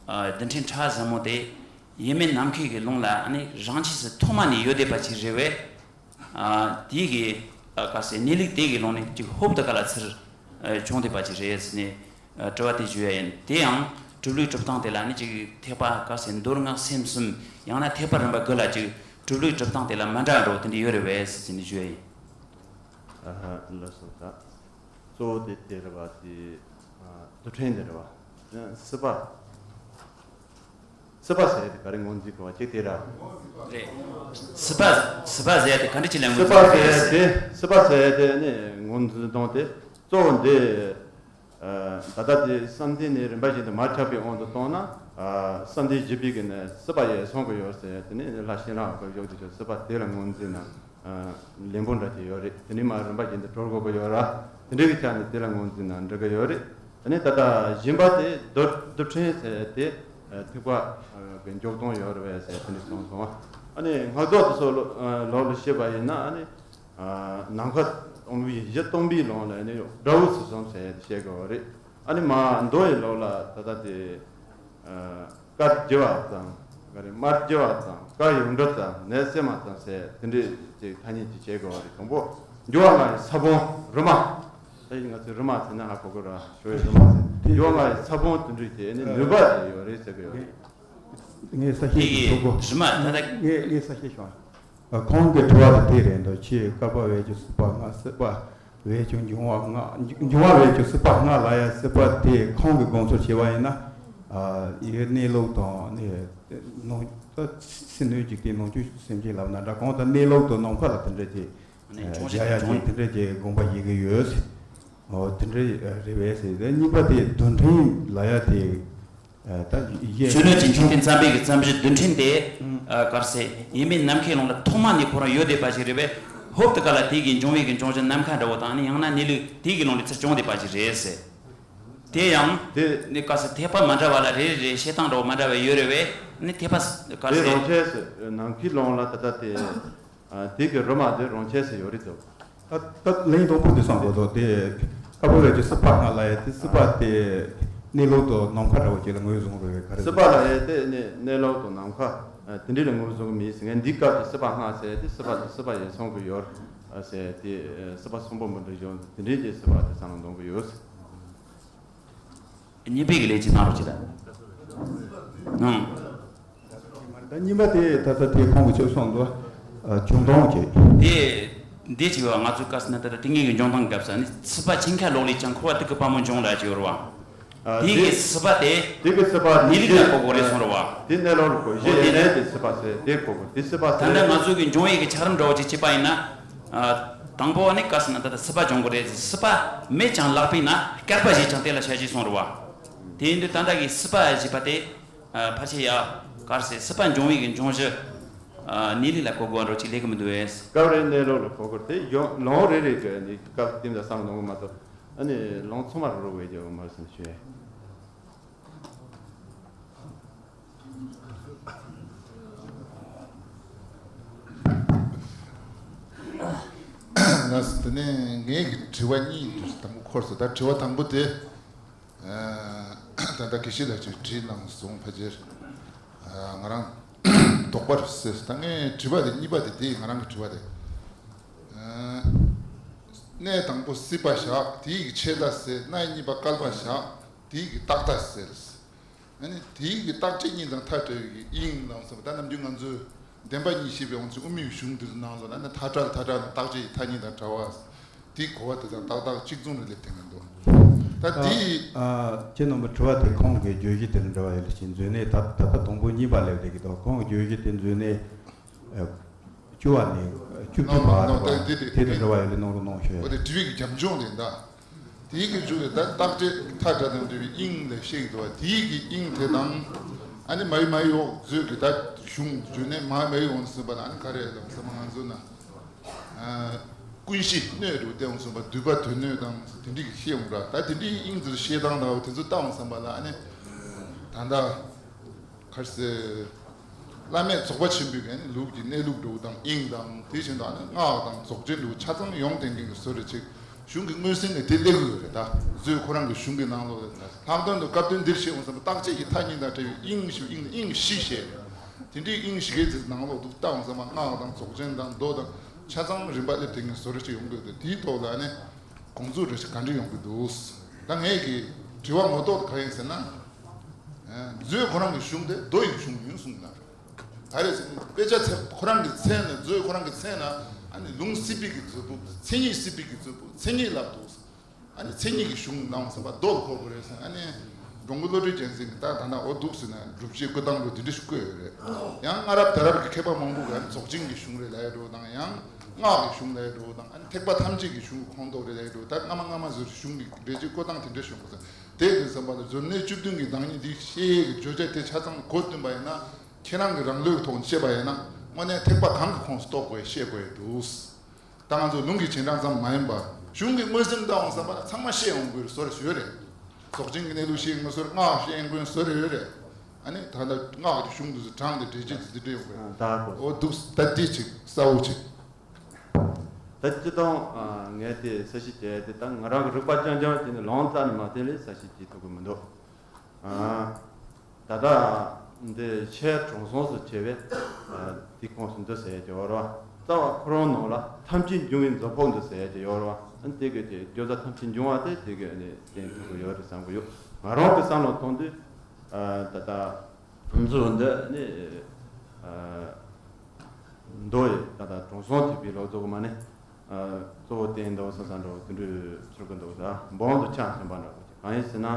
ཨ་རྡུལ་ཕྲན་ཕྲ་བ་ཟབ་མོ་དེ་ཡེ་མེད་ནམ་མཁའི་གི་ཀློང་ལ་ཨ་ནི་རང་ཆས་སུ་ཐོག་མ་ནས་ཡོད་བསྡད་པ་ཅིག་རེད་པས། ཨ་དེའི་གི་ཨ་ག་ཟེར། གནས་ལུགས་དེ་གི་ཀློང་ནས་ཅིག་ཧོབ་ཏེ་ག་ལ་ཚུར་ཨ་བྱུང་བསྡད་པ་ཅིག་རེད་ཟེར་ནས་ཨ་དྲི་བ་དེ་ཞུ་ཡ་ཡིན། དེ་ཡང་གྲུབ་ལུགས་གྲུབ་སྟངས་དེ་ལ་ནི་ཅིག་ཐེག་པ་ག་ཟེར། མདོ་སྔགས་སེམས་གསུམ། ཡང་ན་ཐེག་པ་རིམ་པ་དགུ་ལ་ཅིག་གྲུབ་ལུགས་གྲུབ་སྟངས་དེ་ལ་མ་འདྲ་བ་འདྲ་བོ་དེ་འདྲ་ཡོད་རེད་པས་ཟེར་ནས་ཞུ་ཡ་ཡིན། ཨ་ཧ། ལགས་སོ། ད་གཙོ་བོ་དེ་དེ་རེད་པ། དེ་ རྡུལ་ཕྲན་དེ་རེད་བ། སྲིད་པ། སྲིད་པ་ཟེར་ཡ་དེ་ག་རེ་ངོས་འཛིན་དགོས་བ་གཅིག་དེ་ར། རེད། སྲིད་པ། སྲིད་པ་ཟེར་ཡ་དེ་ག་འདྲ་ཅིག་ལ་ངོས་འཛིན་དགོས་རེད། སྲིད་པ་ཟེར་ཡ་དེ་ནི་ངོས་འཛིན་སྟངས་དེ་གཙོ་བོ་འདི། ད་ལྟ་དེ་བསམ་གཏན་ནི་རིམ་པ་བཞིན་དུ་མར་ཁྱབ་པའི་དབང་དུ་བཏང་ན། བསམ་གཏན་བཞི་པའི་གི་ནི་སྲིད་པ་ཡལ་སོང་གི་ཡོད་ཟེར་ཡ་དེ་ནི་ལྷ་ཤེས་རབ་ཀྱི་གཞུག་ཏུ་ཆོས་སྲིད་པ་དེ་ལ་ངོས་འཛིན་ན། ལན་པོ་འདྲ་ཅིག་ཡོད་རེད། དེ་ནི་མ་རིམ་པ་བཞིན་དུ་གྲོལ་དགོས་ཀྱི་ཡོད་ར། དེ་འདྲའི་གི་ཆ་ནས་དེ་ལ་ངོས་འཛིན་ན་འགྲིག་གི་ཡོད་རེད། དེ་ནི་ད་ལྟ་བཞིན་པ་དེ་རྡུལ་རྡུལ་ཕྲན་ཟེར་དེ་ཐེག་པ་གི་འཇུག་སྟངས་ཡོད་རེད་བས་ཟེར་དེ་འདྲ་གསུངས་སོང་། ཨ་ནི་སྔགས་རྫོགས་དེ་ཚོ་ལོ་ལོགས་ལ་བཤད་པ་ཡིན་ན། ཨ་ནི་ནམ་མཁའ་སྟོང་པའི་གཞི་སྟོང་པའི་ལུང་ལ་ནི་དགྲ་བོ་ཚུལ་གསུམ་ཟེར་དེ་བཤད་དགོས་རེད། ཨ་ནི་མ་མདོ་ཡི་ལུགས་ལ་ད་ལྟ་དེ། སྐད་བགྱི་བ་དང་། ག་རེ་དམར་བགྱི་བ་དང་། སྐད་ཡུག་འབྲུ་དང་། ནད་སེལ་མ་དང་ཟེར་དེ་འདྲའི་ཅིག་ཐ་སྙད་ཅིག་བྱེད་དགོས་པ་རེད། དང་པོ་འགྱུ་བ་ལྔ་ཡི་ས་བོན་རི་མ། ད་ཡིན་ང་ཚོས་རི་མ་ཟེར་ན་ཧ་གོ་གི་ར། ཞོ་ཡི་རི་མ་ཟེར། འགྱུ་བ་ལྔ་ཡི་ས་བོན་དེ་འདྲའི་ཅིག་ནི་ནུས་པ་ཅིག་ཡོད་རེད་ཟེར་གི་ཡོད་རེད། ངས་ས་དེ་ཞིག་གི་ཞུ་གོ། རི་མ་ད་ལྟ་ངས་ངས་ས་ཞིག་ཞུ། ཁོང་གི་དྲི་བ་དེ་དེ་རེད་འདུག་ཆེས་བསྐལ་པ་བས་ཀྱང་སྲིད་པ་ལྔ། སྲིད་པ་བས་ཀྱང་འབྱུང་བ་ལྔ། འབྱུང་བ་བས་ཀྱང་སྲིད་པ་ལྔ་ལབ་ཡ། སྲིད་པ་དེ་ཁོང་གི་དགོངས་ཚུལ་བྱས་པ་ཡིན་ན། ཡི་གེ་གནས་ལུགས་དང་ནི་ནང་ད་སེམས་ནུས་འཇིག་རྟེན་ནང་བཅུད་སེམས་ཅན་ལབ་ན་འདྲ། གང་ལྟར་གནས་ལུགས་དང་ནམ་མཁའ་ལ་དེ་འདྲ་ཅིག་ནི་འབྱུང་བཞི་རྒྱ་ཡ་ཅིག་འབྱུང་དེ་འདྲ་ཅིག་དགོངས་པ་བཞེས་ཀྱི་ཡོད། འོ་དེ་འདྲ་རེད་བས་ཟེར། གཉིས་པ་དེ་རྡུལ་ཕྲན་ལབ་ཡ་དེ། ད་གཞན་གཞོན་ནུ་ཅན་འཇིག་རྟེན་བརྩམས་པའི་གི་བརྩམས་ཆོས་རྡུལ་ཕྲན་དེ། གར་སེ་ཡིན་མིན་ནམ་མཁའི་ཀློང་ལ་ཐོག་མ་ནས་ཁོ་རང་ཡོད་བསྡད་པ་ཞིག་རེད་པས། ཧོབ་ཏེ་ག་ལ་དེ་གི་འབྱུང་བའི་གི་འབྱུང་བཞི་ནམ་མཁའ་འདྲ་བོ་དང་ནི་ཡང་ན་གནས་ལུགས་དེ་གི་ཀློང་ལ་ཚུར་བྱུང་བསྡད་པ་ཞིག་རེད་ཟེར། དེ་ཡང་དེ་ནི་གར་སེ་ཐེག་པ་མ་འདྲ་བ་ལ་རེ་རེ་བཤད་སྟངས་འདྲ་བོ་མ་འདྲ་བ་ཡོད་རེད་པས། ནི་ཐེག་པ་གར་དེ་སེ་རང་ཆས་སུ་ནམ་མཁའི་ཀློང་ལ་ད་ལྟ་དེ། དེ་གི་རི་མ་དེ་རང་ཆས་སུ་ཡོད་རེད་དོ། ད་ད་ལན་དང་པོ་དེ་བསམ་དགོས་དོ། དེ་བསྐལ་པ་བས་ཀྱང་སྲིད་པ་ལྔ་ལབ་ཡ་དེ། སྲིད་པ་དེ་གནས་ལུགས་དང་ནམ་མཁའ་འདྲ་བོ་ཅིག་ལ་ངོས་བཟུང་དགོས་པའི་ག་རེ། སྲིད་པ་ལབ་ཡ་དེ་ནི་གནས་ལུགས་དང་ནམ་མཁའ་དེ་འདྲ་ལ་ངོས་བཟུང་གི་མེད་ཟེར། ངས་འདི་སྐབས་ཀྱི་སྲིད་པ་ལྔ་ཟེར་ཡ་དེ་སྲིད་པ་དང་སྲིད་པ་ཡལ་སོང་གི་ཡོད་ཟེར་ཡ་དེ། སྲིད་པ་གསུམ་པོ་མི་འདྲ་བཞིན་དེ་འདྲའི་གི་སྲིད་པ་དེ་བསམ་བློ་གཏོང་གི་ཡོད། གཉིས་པའི་གི་ལས་ཀྱི་གནང་རོགས་གྱིས་ད། ཨང་། ད་གཉིས་པ་དེ་ད་ལྟ་དེ་ཁོང་གི་ཆོས་སོང་འདུག་ཨ། འབྱུང་སྟངས་ཀྱི། དེ། འདི་ཅི་བ་ང་ཚོའི་སྐབས་སུ་ན་ད་ལྟ་དེ་སྔོན་གྱི་འབྱུང་སྟངས་སྐབས་སུ་ནི་སྲིད་པ་ཆེན་ཁ་ལོག་ལས་ཀྱང་འཁོར་བ་དུག་གི་དཔའ་མོ་འབྱུང་ར་ཅི་ཡོད་ར་བ། ཨ། དེ་གི་དེ་སྲིད་པ་དེ། དེ་གི་སྲིད་པ་གནས་ལུགས་ལ་གོ་དགོས་རེད་གསུངས་ར་བ། དེ་གནས་ལུགས་ལ་གོ། གཞི་ཡེ་ནས་དེ་སྲིད་པ་ཟེར་དེ་གོ་དགོས། དེ་སྲིད་པ་ཟེར། ད་ལྟ་ང་ཚོ་གི་འབྱུང་བའི་གི་ཆགས་རིམ་འདྲ་བོ་ཅིག་བྱས་པ་ཡིན་ན། ཨ། དང་པོ་ནི་ག་ཟེར་ན་ད་ལྟ་སྲིད་པ་སྦྱོང་དགོས་རེད། སྲིད་པ་མེད་ཀྱང་ལག་པས་ན་བསྐལ་པ་བཞེས་ཀྱང་དེ་ལ་བྱ་བྱེད་གསུངས་རེད་བ། དེ་ཡིན་དུས་ད་ལྟ་གི་སྲིད་པ་བཞེས་པ་དེ། ཨ། ཕལ་ཆེར་ཡ། གར་སེ་སྲིད་པ་འབྱུང་བའི་གི་འབྱུང་གཞི། ཨ། གནས་ལུགས་ལ་གོ་དགོས་འགྲོ་ཅིག་ལས་གི་མི་འདུག་བས། སྐབས་རེ་གནས་ལུགས་ལ་གོ་དགོས་དེ་ཡང་ལུང་རེ་རེ་གི་ནི་སྐབས་དེ་འདྲ་བསམ་གནང་གི་མ་གཏོགས། ཨ་ནི་ལུང་ཚང་མ་རུ་རུ་བས་ཀྱི་མ་རེད་བསམ་ཞུ། ལགས་སོ། དེ་ནས་ངའི་གི་དྲི་བ་གཉིས་འདུག་དང་པོ་འཁོར་སོང་། ད་དྲི་བ་དང་པོ་དེ། ཨ། ད་ལྟ་དགེ་བཤེས་ལགས་ཀྱིས་དྲིས་གནང་སོང་། ཕལ་ཆེར། ཨ། ང་རང་དོགས་པ་རེ་སེལ། ད་ངའི་དྲི་བ་དེ་གཉིས་པ་དེ་དེ་ང་རང་གི་དྲི་བ་དེ། ཨ། གནས་དང་པོ་སྲིད་པ་བཞག་དེའི་གི་ཆད་ལྟ་ཟེར། གནས་གཉིས་པ་བསྐལ་པ་བཞག་དེའི་གི་རྟག་ལྟ་ཟེར། ཨ་ནི་དེའི་གི་རྟག་ཆད་གཉིས་དང་མཐའ་བྲལ་བའི་གི་དབྱིངས་ལ་ཟེར་བ། ད་ནམ་རྒྱུན་ང་ཚོས་བདེན་པ་གཉིས་བཤད་པའི་དབང་ཚུལ་དབུ་མའི་གཞུང་འདིར་ནང་ལོགས་ལ་ནི་མཐའ་བྲལ་མཐའ་བྲལ་དང་རྟག་ཆད་ཀྱི་མཐའ་གཉིས་དང་བྲལ་བ། དེའི་གོ་བ་དེ་དང་ཏག་ཏག་གཅིག་མཚུངས་རེད་ལབ་དེ་ངན་འདུག་ད་དེའི། ཨ། ཁྱེད་རྣམ་པ་དྲི་བ་དེ་ཁོང་གི་བརྗོད་གཞི་དེར་འབྲེལ་བ་ཡོད་ལ་ཞིག་མཛོད་ནས་ད་ད་ལྟ་དང་པོ་གཉིས་པ་ལབ་བསྡད་ཀྱི་འདུག་ཁོང་གི་བརྗོད་གཞི་དེ་མཛོད་ནས། ཨ། བཅུ་བ་ནས་བཅུ་བདུན་བར་དུ་དེ་དེ་དེ་དེ་དང་འབྲེལ་བ་ཡོད་ལ་གནང་རོགས་གནང་ཞུ་ཡ། འོ་དེ་དྲི་བའི་གི་རྒྱབ་ལྗོངས་དེ་འདྲ། དེའི་གི་མཇུག་ལ་ད་རྟག་ཆད་མཐའ་བྲལ་དང་འབྲེལ་བའི་དབྱིངས་ལ་བཤད་ཀྱི་འདུག་བ། དེའི་གི་དབྱིངས་དེ་དང་། ཨ་ནི་མ་ཡི་མ་ཡི་འོག་མཛོད་ཀྱི་ད་གཞུང་བརྗོད་ནས་མ་མ་ཡི་འོག་ཟིན་པ་ལ་ཨ་ནི་ག་རེ་ལབ་ཟེར་ན་ང་ཚོ་ན། ཨ། ཀུན་གཞི་སྣོད་རུ་བསྟན་འོང་ཟིན་པ། འདུས་པ་དོན་སྣོད་དང་དེ་འདྲའི་གི་བཤད་འོང་ར། ད་དེ་འདྲའི་དབྱིངས་དེར་བཤད་སྟངས་དང་དེ་ཚོ་ལྟ་འོང་ཟིན་པ་ལ་ཨ་ནི། ད་ལྟ། ག་རེ་ཟེར། བླ་མེད་རྫོགས་པ་ཆེན་པོའི་གི་ལུགས་ཀྱི་གནས་ལུགས་འདྲ་བོ་དང་དབྱིངས་དང་། དེ་བཞིན་དུ་ཨ་ནི་སྔགས་དང་རྫོགས་ཆེན་འདྲ་བོ་ཆ་ཚང་ཡོངས་ལྡན་མཁན་གྱི་བཟོ་འདྲ་ཅིག་གཞུང་གི་མངོན་གསལ་ནས་དེ་སླེབས་ཀྱི་ཡོད་རེད། ད་མཛོད་ཁོ་རང་གི་གཞུང་གི་ནང་ལོགས་ལ་ལྷག་དོན་དུ་སྐབས་དོན་འདིར་བཤད་འོང་ཟིན་པ། རྟག་ཆད་ཀྱི་མཐའ་གཉིས་དང་བྲལ་བའི་དབྱིངས་ཞུ་དབྱིངས་ནི་དབྱིངས་བཞི་བཤད་རེད། དེ་འདྲའི་དབྱིངས་བཞི་གའི་ཚིག་ནང་ལོགས་འདུག་ལྟ་འོང་ཟིན་པ། སྔགས་དང་རྫོགས་ཆེན་དང་མདོ་དང་ཆ་ཚང་རིམ་པ་སླེབས་དེ་ངས་བཟོ་འདྲ་ཅིག་ཡོང་གི་ཡོད་དེ། དེའི་ཐོག་ལ་ཨ་ནི་དགོངས་ཚུལ་འདྲ་ཞིག་ག་འདྲ་ཡོང་གི་འདུག་ད་ངས་ཀྱི་དྲི་བ་ངོ་ཐོག་ག་ཡིན་ཟེར་ན། མཛོད་ཁོ་རང་གི་གཞུང་དེ་མདོ་ཡི་གཞུང་ཡིན་གསུངས་ན། ག་རེ་ཟེར་ན་དཔེ་ཆ་ཚད་ཁོ་རང་གི་མཚན་ནི། མཛོད་ཁོ་རང་གི་མཚན་ན་ཨ་ནི་ལུང་སྲིད་པའི་གི་མཛོད་སྤུ། མཚན་ཉིད་སྲིད་པའི་གི་མཛོད་སྤུ། མཚན་ཉིད་ལབ་འདུག་ཨ་ནི་མཚན་ཉིད་ཀྱི་གཞུང་གནང་བསམ་པ་རྡོ་ལ་ཕོག་དགོས་རེད་ཟེར། ཨ་ནི་འགྲོ་མགོན་བློ་གྲོས་རྒྱལ་མཚན་གྱིས་ད་ད་ལྟ་འོ་འདུག་ཟེར་ན་སྒྲུབ་བྱེད་བཀོད་སྟངས་ལ་དེ་འདྲ་ཞིག་བཀོད་ཡོད་རེད། ཡང་སྔ་རབས་ད་རབས་ཀྱི་མཁས་པ་མང་པོ་གིས་རྫོགས་ཆེན་གྱི་གཞུང་རེད་ལབ་ཡ་འདྲ་བོ་དང་། ཡང་སྔགས་ཀྱི་གཞུང་ལབ་ཡ་འདྲ་བོ་དང་། ཨ་ནི་ཐེག་པ་ཐམས་ཅད་ཀྱི་གཞུང་གི་ཁོངས་གཏོགས་རེད་ལབ་ཡ་འདྲ་བོ། ད་སྔ་མ་སྔ་མ་ཟེར་གཞུང་གི་འགྲེལ་བྱེད་བཀོད་སྟངས་དེ་འདྲ་བྱུང་བ་ཟེར། དེ་དུས་ཙམ་པ་ལ་སྦྱོར་ལྡན་བཅུ་བདུན་གྱི་བདག་ཉིད་འདི་ཤེས་ཡས་ཀྱི་བརྗོད་བྱ་དེ་ཆ་ཚང་གོ་བསྟུན་པ་ཡིན་ན། ཁྱེད་རང་གི་རང་ལུགས་ཐོག་ནས་བཤད་པ་ཡིན་ན། དངོས་གནས་ཐེག་པ་གང་གི་ཁོངས་སུ་གཏོགས་དགོས་ཤེས་དགོས་འདུག། ད་ང་ཚོ་ལུང་གི་རྗེས་འབྲང་ཙམ་མ་ཡིན་པར་གཞུང་གི་མངོན་སུམ་ལྟ་འོང་བསམ་པ་ན་ཚང་མ་ཤེས་འོང་དགོས་བཟོ་འདྲ་ཞིག་ཡོད་རེད། རྫོགས་ཆེན་གྱི་གནས་ལུགས་ཤེས་མཁན་བཟོ་འདྲ། སྔགས་ཤེས་མཁན་བཟོ་འདྲ་ཡོད་རེད། ཨ་ནི་ད་ལྟ་སྔགས་ཀྱི་གཞུང་དེ་ཚོ་དྲངས་ཏེ་འགྲེལ་བྱེད་དེ་འདྲ་ཡོང་དགོས། ད་གོ་འོ་འདུག། ད་འདི་ཅིག་གསལ་བོ་ཅིག། ད་སྤྱིར་བཏང་ཨ་ངས་དེ་གསལ་བཤད་བྱས་ཏེ། ད་ང་རང་གི་རིག་པ་རྐྱང་རྐྱང་བྱས་ནས་ལུང་རྟགས་ནས་མ་བསྟན་ལས་གསལ་བཤད་བྱེད་ཐུབ་ཀྱི་མི་འདུག། ཨ། ད་ལྟ་འདི་ཆོས་དྲང་སྲོང་ཟེར་བྱས་པས། ཨ། དེ་ཁོངས་སུ་འདུ་ཟེར་གྱི་ཡོད་རེད་བ། རྩ་བ་ཁོ་རང་ནང་ལ་ཐམས་ཅད་འབྱུང་བའི་རྫོགས་ཕུང་འདུ་ཟེར་གྱི་ཡོད་རེད་བ། ཨ་ནི་དེ་གི་དེ་བརྗོད་བྱ་ཐམས་ཅད་འབྱུང་བ་དེ་དེ་གི་ནི་བསྟན་ཐུབ་ཀྱི་ཡོད་རེད་བསམ་གྱི་ཡོད། ང་རང་གི་བསམ་བློ་ཐོག་འདི། ཨ། ད་ལྟ་ང་ཚོ་འདི་ནི། ཨ། མདོ་ཡི་ད་ལྟ་དྲང་སྲོང་ཐེག་པའི་ལུགས་ཚོ་གི་མ་ནི། ཨ། གཙོ་བོ་བསྟན་འདུག་བསམ་བསམ་འདྲ་བོ་དེ་འདྲའི་ཚོར་གི་འདུག། ད་འབུམ་དུ་ཆ་མཚོན་པ་འདྲ་བོ་ཅིག་གང་ཡིན་ཟེར་ན།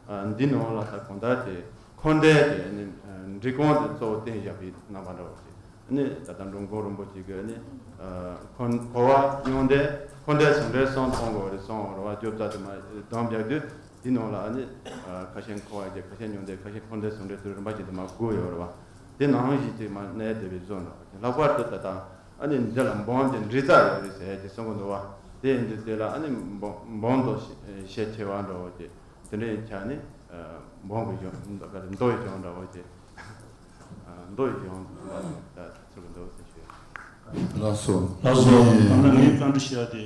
ཨ། འདི་ནང་ལ་ད་གང་ལྟར་དེ་འཁོར་འདས་དེ་ནི། ཨ། འབྲི་གུང་དེ་གཙོ་བོ་བསྟན་བཞག་པའི་རྣམ་པ་འདྲ་བོ་ཅིག། ནི་ད་ལྟ་འགྲོ་མགོན་རིན་པོ་ཆེ་གིས་ནི། ཨ། འཁོར་འཁོར་བ་མྱང་འདས་འཁོར་འདས་ཟུང་འབྲེལ་གསུམ་མཐོང་དགོས་རེད་གསུངས་པ་རེད་བ། བརྗོད་བྱ་དེ་མ་བསྡོམས་རྒྱག་དུས། དེའི་ནང་ལ་ནི། ཨ། ཁ་ཤས་འཁོར་བ་བརྒྱད། ཁ་ཤས་མྱང་འདས། ཁ་ཤས་འཁོར་འདས་ཟུང་འབྲེལ་དུ་རིམ་པ་བཞིན་དུ་མར་བགོས་ཡོད་རེད་བ། དེ་ནང་བཞིན་དུ་མར་གནས་བསྡད་པའི་བཟོ་འདྲ་བ་ཅིག། ལྷག་པར་དུ་ད་ལྟ་ཨ་ནི་འདི་ལ་འབུམ་དེ་འབྲི་རྩ་ཡོད་རེད་ཟེར་གྱི་གསུང་གི་འདུག་བ། དེ་ཡིན་དུས་དེ་ལ་ཨ་ནི་འབུམ་འབུམ་དུ་ཤས་ཆེ་བ་འདྲ་བ་ཅིག་དེ་འདྲ་ཡིན་ཆ་ནི། ཨ། འབུམ་གྱི་གཞུང་མདོ་ཡི་གཞུང་འདྲ་བ་ཅིག། ཨ། མདོ་ཡི་གཞུང་ད་ཚུར་འདུག་ཟེར་ཞུ། ལགས་སོ། ལགས་སོ། ད་ནི་ངས་བཀའ་འདྲི་ཞུ་ཡ་དེ།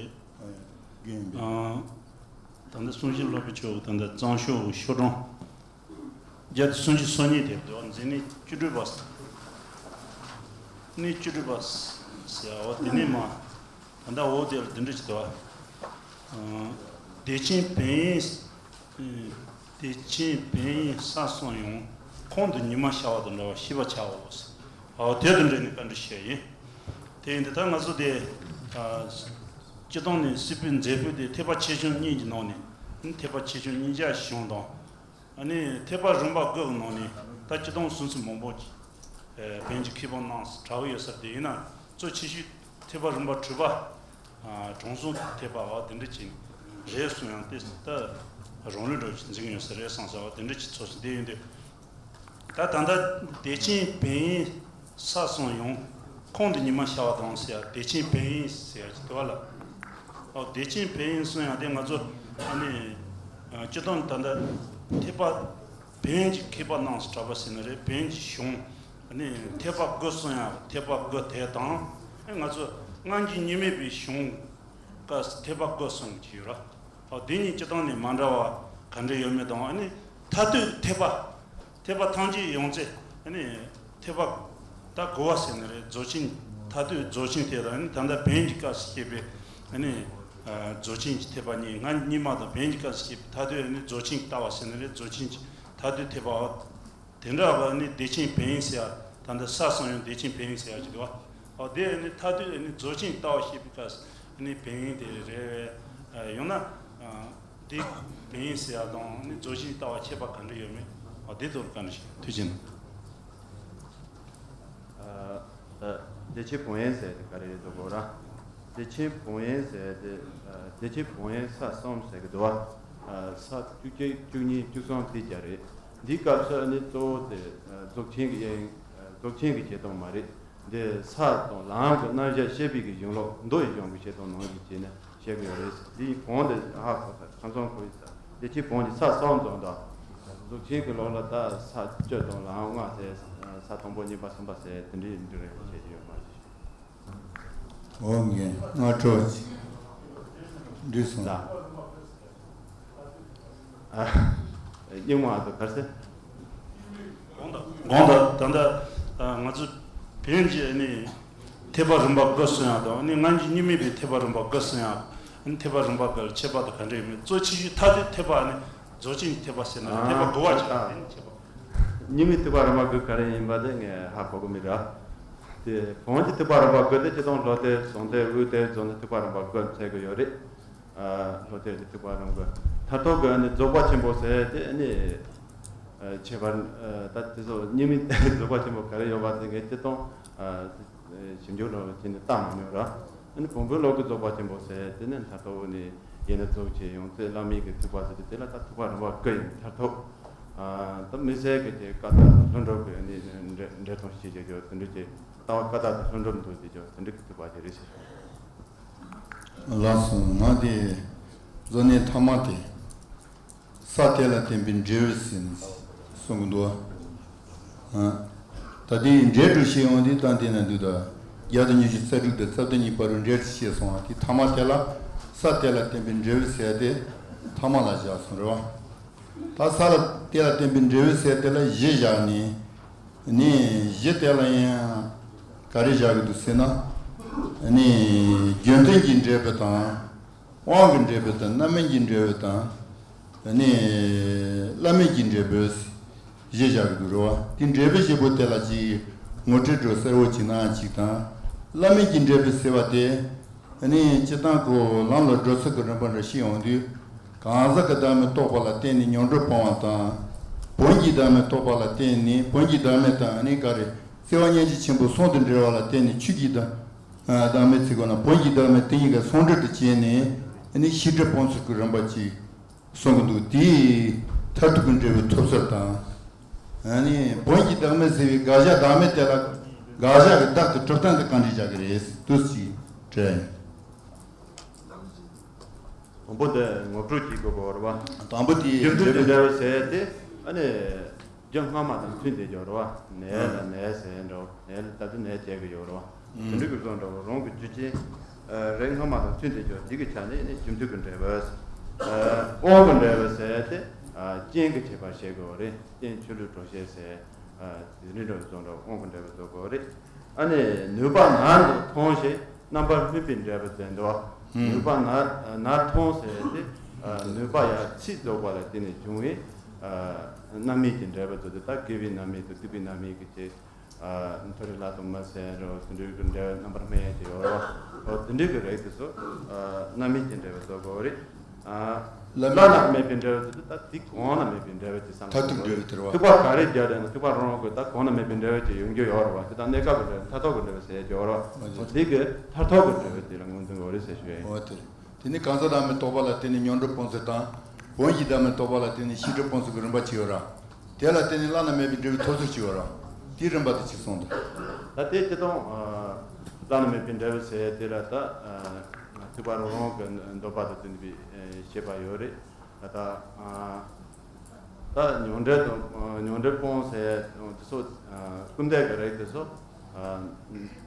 རྒན་ཡིན་པས། ཨ། ད་ལྟ་གསུང་བཞིན་སློབ་དཔོན་མཆོག་གི་ད་ལྟ་གཙང་ཕྱོགས་ཀྱི་ཤོག་གྲངས་བརྒྱ་དང་སུམ་ཅུ་སོ་གཉིས་དེབ་འདུག། མཛད་ནི་བཅུ་དྲུག་པ། གནས་བཅུ་དྲུག་པ་ཟེར་བ་དེ་ནས་མར་ད་ལྟ་འོག་དེ་ལ་འདི་འདྲ་ཅིག་འདུག། ཨ། བདེ་ཆེན་བོན་ཡིན། བདེ་ཆེན་བོན་ཡིན་ས་གསུམ་ཡོང་། ཁོང་དུ་ཉི་མ་ཤར་བ་དང་འདྲ་བར་ཤེས་པར་བྱའོ། ཨོ། དེ་དང་འབྲེལ་ནས་བཀའ་འདྲི་ཞུ་ཡ་ཡིན། དེ་ཡིན་དུས་ད་ང་ཚོ་དེ། ཨ། སྤྱིར་བཏང་ནས་སྲིད་པའི་མཛད་པོ་དེ་ཐེག་པ་ཆེ་ཆུང་གཉིས་ཀྱི་ནང་ནས་ཐེག་པ་ཆེ་ཆུང་གཉིས་ཆ་བྱུང་དང་། ཨ་ནི་ཐེག་པ་རིམ་པ་དགུ་གི་ནང་ནས་ད་སྤྱིར་བཏང་སུམ་ཅུ་མང་པོ་ཅིག། ཨ། བོན་གྱི་མཁས་པ་རྣམས་གྲགས་ཀྱི་ཡོད་ས་རེད། དེ་ཡིན་ན་གཙོ་ཆེ་ཤོས་ཐེག་པ་རིམ་པ་དྲུག་པ། ཨ། དྲང་སྲོང་ཐེག་པ་བ་དེ་འདྲ་ཅིག་རེད་གསུང་ཡང་དེ་ད་རང་ལུགས་འདྲ་ཅིག་འཛིན་གྱི་ཡོད་ས་རེད་བསམ་ས་བ་དེ་འདྲ་ཅིག་ཚོར་སོང་། དེ་ཡིན་དུས་ད་ད་ལྟ་བདེ་ཆེན་བོན་ཡིན་ས་གསུམ་ཡོང་། ཁོང་དུ་ཉི་མ་ཤར་བ་དང་ཟེར་ཡ། བདེ་ཆེན་བོན་ཡིན་ཟེར་ཡ་ཅིག་འདུག་བ་ལ། ཨོ། བདེ་ཆེན་བོན་ཡིན་གསུང་ཡང་དེ་ང་ཚོ་ཨ་ནི། ཨ། སྤྱིར་བཏང་ད་ལྟ་ཐེག་པ་བོན་གྱི་མཁས་པ་རྣམས་སུ་གྲགས་པ་ཟེར་ན་རེད། བོན་གྱི་གཞུང་། ཨ་ནི་ཐེག་པ་དགུ་གསུང་ཡང་ཐེག་པ་དགུ་དེ་དང་། ཨ། ང་ཚོ་སྔ་འགྱུར་རྙིང་མའི་པའི་གཞུང་སྐབས་སུ་ཐེག་པ་དགུ་གསུང་གི་ཡོད་ར། ཨོ། འདི་གཉིས་སྤྱིར་བཏང་ནས་མ་འདྲ་བ་ག་འདྲ་ཡོད་མེད་དང་། ཨ་ནི་མཐར་ཐུག་ཐེག་པ། ཐེག་པ་ཐམས་ཅད་ཡོངས་རྫོགས། ཨ་ནི་ཐེག་པ་ད་དགུ་པ་ཟེར་ན་རེད། རྫོགས་ཆེན། མཐར་ཐུག་རྫོགས་ཆེན་དེ་དང་། ཨ་ནི་ད་ལྟ་བོན་གྱི་སྐབས་སུ་བཤད་པའི། ཨ་ནི། ཨ། རྫོགས་ཆེན་གྱི་ཐེག་པ་གཉིས། སྔ་རྙིང་མ་དང་བོན་གྱི་སྐབས་སུ་བཤད་པའི་མཐར་ཐུག་ཨ་ནི་རྫོགས་ཆེན་གྱི་ལྟ་བ་ཟེར་ན་རེད། རྫོགས་ཆེན་གྱི་མཐར་ཐུག་ཐེག་པ། དེ་འདྲ་བ་ནི་བདེ་ཆེན་བོན་ཡིན་ཟེར་ཡ། ད་ལྟ་ས་གསུམ་ཡོང་བདེ་ཆེན་བོན་ཡིན་ཟེར་ཡ་ཅིག་འདུག་བ། ཨོ། དེ་ནི་མཐར་ཐུག་ནི་རྫོགས་ཆེན་ལྟ་བ་བཤད་པའི་སྐབས་ནི་བོན་ཡིན་དེ་རེད། ཨ། ཡང་ན། ཨ། དེ་བོན་ཡིན་ཟེར་ཡ་དང་ནི་རྫོགས་ཆེན་ལྟ་བ་ཁྱད་པར་ག་འདྲ་ཡོད་མེད། ཨོ། དེ་ཐོག་ལ་བཀའ་འདྲི་ཞུ། ཐུགས་རྗེ་གནང་། ཨ། ད་བདེ་ཆེན་བོན་ཡིན་ཟེར་དེ་ག་རེ་རེད་འདུག་གོ་ར། བདེ་ཆེན་བོན་ཡིན་ཟེར་དེ། ཨ། བདེ་ཆེན་བོན་ཡིན་ས་གསུམ་ཟེར་གི་འདུག་བ། ཨ། ས་བཅུ་གཅིག་བཅུ་གཉིས་བཅུ་གསུམ་དེ་རྒྱ་རེད། འདིའི་སྐབས་སུ་ནི་གཙོ་བོ་དེ། ཨ། རྫོགས་ཆེན་གྱི་དབྱིངས། ཨ། རྫོགས་ཆེན་གྱི་བྱེད་སྟངས་མ་རེད། འདི་ས་དང་ལམ་གྱི་རྣམ་གཞག་བཤད་པའི་གི་གཞུང་ལུགས། མདོ་ཡི་གཞུང་གི་བྱེད་སྟངས་ནང་བཞིན་བྱས་ནས་བཤད་གི་ཡོད་རེད། འདི་ཡི་གོང་དེ་ཧ་གོ་ས། ཁ་སང་གོ་ཡི་ས། བདེ་ཆེན་བོན་གྱི་ས་གསུམ་ཙམ་དང་། རྫོགས་ཆེན་གྱི་ལུགས་ལ་ད་ས་བཅུ་དང་ལམ་ལྔ་ཟེར། ས་དང་པོ་གཉིས་པ་གསུམ་པ་ཟེར་དེ་འདྲའི་འབྲི་རེས་བྱེད་ཀྱི་ཡོད་མ་རེད། འོ་ངས་སྔ་དྲོ་འདྲི་སོང་། ལ། ཨ། རྙིང་མ་དང་གར་སེ། དགོངས་དག། དགོངས་དག། ད་ལྟ་ང་ཚོ་བོན་གྱི་ནི་ཐེག་པ་རིམ་པ་དགུ་གསུང་ཡག་དང་ནི་སྔ་འགྱུར་རྙིང་མའི་པའི་ཐེག་པ་རིམ་པ་དགུ་གསུང་ཡག་ནི་ཐེག་པ་རིམ་པ་དགུ་ལ་ཁྱད་པར་དང་ག་འདྲ་ཡོད་མེད། གཙོ་ཆེ་ཤོས་མཐར་ཐུག་ཐེག་པ་ནི་རྫོགས་ཆེན་གྱི་ཐེག་པ་ཟེར་ན་རེད། ཐེག་པ་དགུ་པ་ཆགས་པ་ཡིན་ཁྱད་པར། རྙིང་མའི་ཐེག་པ་རིམ་པ་དགུ་ག་རེ་ཡིན་པ་དེ་ངས་ཧ་གོ་གི་མེད་ར། དེ་བོན་གྱི་ཐེག་པ་རིམ་པ་དགུ་དེ་སྤྱིར་བཏང་ལྷོ་གཏེར་ཟུང་གཏེར་དབུས་གཏེར་རྫོགས་ནས་ཐེག་པ་རིམ་པ་དགུ་འཚོལ་གི་ཡོད་རེད། ལྷོ་གཏེར་གྱི་ཐེག་པ་རང་གི་མཐར་ཐུག་གི་ནི་རྫོགས་པ་ཆེན་པོ་ཟེར་དེ་ནི། ཨ་ཁྱད་པར་ཨ་ད་དེ་ཚོ་གཉིས་མེད་རྫོགས་པ་ཆེན་པོ་ག་རེ་ཡོད་པ་དེ་ངས་སྤྱིར་བཏང་ཨ་ཞིབ་འཇུག་ལ་བྱས་ནས་བལྟ་མ་མྱོང་ར། ཨ་ནི་བོན་པོའི་ལུགས་ཀྱི་རྫོགས་པ་ཆེན་པོ་ཟེར་དེ་ནི་མཐར་ཐུག་ནི་ཡེ་ནས་རྫོགས་ཆེན་ཡོངས་རྫོགས་བླ་མེད་ཀྱི་ཐེག་པ་ཟེར་དེ་དེ་ལ་ད་ཐེག་པ་རིམ་པ་དགུ་ཡིན། མཐར་ཐུག་ཨ་ད་མི་ཟད་ཀྱི་དེ་ཀ་དག་ལྷུན་གྲུབ་ཀྱི་ནི་འདྲེན་འདྲེན་སྟངས་ཤིག་བྱེད་རྒྱུ་དེ་འདྲ་ཅིག་ལྟ་བ་ཀ་དག་ཏུ་ལྷུན་གྲུབ་འདུག་ཅེས་ཀྱང་དེ་འགྲིག་གི་ཐུབ་པ་ཞིག་རེད་ཟེར། ལགས་སོ། ང་དེ་གཟོད་ནས་ཐ་མ་དེ་ས་དེ་ལ་བརྟེན་པའི་འབྲས་བུ་ཟིན་གསུང་གི་འདུག་ཨ་ད་དེའི་འབྲས་བུ་ཞེས་ཡོང་དུས་ད་འདི་ན་འདུག་ད་བརྒྱ་དང་ཉི་ཤུ་རྩ་དྲུག་དང་རྩ་བདུན་གཉིས་བར་དུ་འབྲས་བུ་ཞེས་སོང་བ་དེ་ཐ་མ་དེ་ལ་ས་དེ་ལ་བརྟེན་པའི་འབྲས་བུ་ཟེར་དེ་ཐ་མ་ལ་བཞག་སོང་རེད་བ། ད་ས་ལ་དེ་ལ་བརྟེན་པའི་འབྲས་བུ་ཟེར་དེ་ལ་གཞི་བཞག་ནས། ནི་གཞི་དེ་ལ་ཡང་ག་རེ་བཞག་གི་འདུག་ཟེར་ན། ནི་རྒྱུ་མཐུན་གྱི་འབྲས་བུ་དང་། དབང་གི་འབྲས་བུ་དང་། རྣམ་སྨིན་གྱི་འབྲས་བུ་དང་། ནི་བླ་མེད་ཀྱི་འབྲས་བུ་གཞི་བཞག་གི་འདུག་རེད་བ། དེ་འབྲས་བུ་བཞི་པོ་དེ་ལ་ཅིག་ངོ་སྤྲོད་འགྲོ་གསལ་བོ་ཅིག་གནང་ཅིག་དང་། བླ་མེད་ཀྱི་འབྲས་བུ་ཟེར་བ་དེ། ཨ་ནི་སྤྱིར་བཏང་ཁོ་ལམ་ལ་འགྲོ་ཚུལ་གྱི་རིམ་པ་འདྲ་ཞིག་ཡོང་དུས། གང་ཟག་གི་བདག་མེད་རྟོགས་པ་ལ་བརྟེན་ནས་མྱོང་གྲོལ་སྤོང་བ་དང་། བོན་གྱི་བདག་མེད་རྟོགས་པ་ལ་བརྟེན་ནས་བོན་གྱི་བདག་མེད་དང་ཨ་ནི་ག་རེ་བརྩེ་བ་སྙིང་རྗེ་ཆེན་པོ་ཟུང་དུ་འབྲེལ་བ་ལ་བརྟེན་ནས་ཆོས་ཀྱི་བདག་བདག་མེད་ཚིག་གོ་ན་བོན་གྱི་བདག་མེད་དེ་གཉིས་ཀ་ཟུང་འབྲེལ་དུ་བྱས་ནས་ཨ་ནི་ཤེས་སྒྲིབ་སྤོང་ཚུལ་གྱི་རིམ་པ་ཅིག་གསུང་གི་འདུག་དེའི་མཐར་ཐུག་གི་འབྲས་བུ་ཐོབ་ཚུལ་དང་། ཨ་ནི་བོན་གྱི་བདག་མེད་ཟེར་བའི་དགག་བྱ་བདག་མེད་དེ་ལ་དགག་བྱ་གི་བདག་ཏུ་གྲུབ་སྟངས་དེ་གང་འདྲ་བྱ་གི་རེད་འདུག་ཅེས་དྲིས་ཡིན། དང་པོ་དེ་ངོ་སྤྲོད་ཅིག་དགོས་པ་རེད་བ། དང་པོ་དེ་རྒྱུ་མཐུན་གྱི་འབྲས་བུ་ཟེར་དེ་ཨ་ནི་རྒྱུ་སྔ་མ་དང་མཐུན་བསྡད་ཀྱི་ཡོད་རེད་བ། ནས་ལ་ནས་ཟེར་འདྲ་བོ་ནས་ལ་ད་དུང་ནས་བྱས་ཀྱི་ཡོད་རེད་བ། དེ་འདྲ་གི་བཟོ་འདྲ་བོ་རང་གི་རྒྱུ་ཅན་རེད། སྔ་མ་དང་མཐུན་བསྡད་ཀྱི་ཡོད་དེ་གི་ཆ་ནས་ནི་རྒྱུ་མཐུན་གྱི་འབྲས་བུ། དབང་གི་འབྲས་བུ་ཟེར་དེ་རྐྱེན་གྱི་ཁྱད་པར་བཤད་དགོས་རེད། རྐྱེན་ཆོས་ལུགས་གྲོགས་བཤད་ཟེར། དེ་འདྲ་བཟོ་འདྲ་དབང་གི་འབྲས་བུ་བཟོ་དགོས་རེད། ཨ་ནི་ནུས་པ་ནར་དུ་ཐོང་ཞེས་རྣམ་པར་སྨིན་པའི་འབྲས་བུ་ཟེར་འདུག་ནུས་པ་ནར་ནར་ཐོང་ཟེར་ཏེ་ནུས་པ་ཡར་ཚིག་རྫོགས་པ་ལ་བརྟེན་ནས་བྱུང་བའི་རྣམ་སྨིན་གྱི་འབྲས་བུ་ཟེར་ཏེ་ད་དགེ་བའི་རྣམ་སྨིན་དང་སྡིག་པའི་རྣམ་སྨིན་གྱི་ཚེ། མཐོ་རིས་ལྷ་དང་མི་ཟེར་རོ་དེ་འདྲའི་གི་འབྲས་བུ་རྣམ་པར་སྨིན་ཡས་ཀྱི་ཡོད་རོ། འོ་དེ་འདྲའི་གི་རིགས་དེ་ཚོ་རྣམ་སྨིན་གྱི་འབྲས་བུ་བཟོ་དགོས་རེད། བླ་ན་མེད་པའི་འབྲས་བུ་དེ་ད་དེ་གོང་ན་མེད་པའི་འབྲས་བུ་ཅིག་བསམ་བློ་མཐར་ཐུག་འབྲས་བུ་དེ་རེད་བ། ཐེག་པ་ག་རེ་བརྒྱབ་དེ་ན་ཐེག་པ་རང་རང་གི་ད་གོང་ན་མེད་པའི་འབྲས་བུ་ཅིག་ཡོང་རྒྱུ་ཡོད་རེད་བ། དེ་ད་གནས་སྐབས་ཀྱི་འབྲས་བུ་མཐར་ཐུག་གི་འབྲས་བུ་ཟེར་ཡོད་རེད་བ། འོ་དེ་གི་མཐར་ཐུག་གི་འབྲས་བུ་དེ་ལ་ངོས་འཛིན་དགོས་རེད་ཟེར་ཞུ་ཡ་ཡིན། འོ་དེ་རེད། དེ་ནི་གང་ཟག་བདག་མེད་རྟོགས་པ་ལ་བརྟེན་ནས་མྱོང་གྲོལ་སྤོང་ཚུལ་དང་། བོན་གྱི་བདག་མེད་རྟོགས་པ་ལ་བརྟེན་ནས་ཤེས་སྒྲིབ་སྤོང་ཚུལ་གྱི་རིམ་པ་ཅིག་ཡོད་ར། དེ་ལ་བརྟེན་ནས་བླ་ན་མེད་པའི་འབྲས་བུ་ཐོབ་ཚུལ་ཅིག་ཡོད་ར། དེའི་རིམ་པ་དེ་གཅིག་གསུངས་འདུག་ད་དེ་སྤྱིར་བཏང་བླ་ན་མེད་པའི་འབྲས་བུ་ཟེར་དེ་ལ་ད་ཐེག་པ་རང་རང་གི་འདོད་པ་དང་བསྟུན་པའི་བཤད་པ་ཡོད་རེད། ད་ད་མྱོང་འབྲེལ་དང་མྱོང་འབྲེལ་སྤོང་ཟེར་དེ་ཚོ་སྐུར་འདེབས་ཀྱི་རིགས་དེ་ཚོ།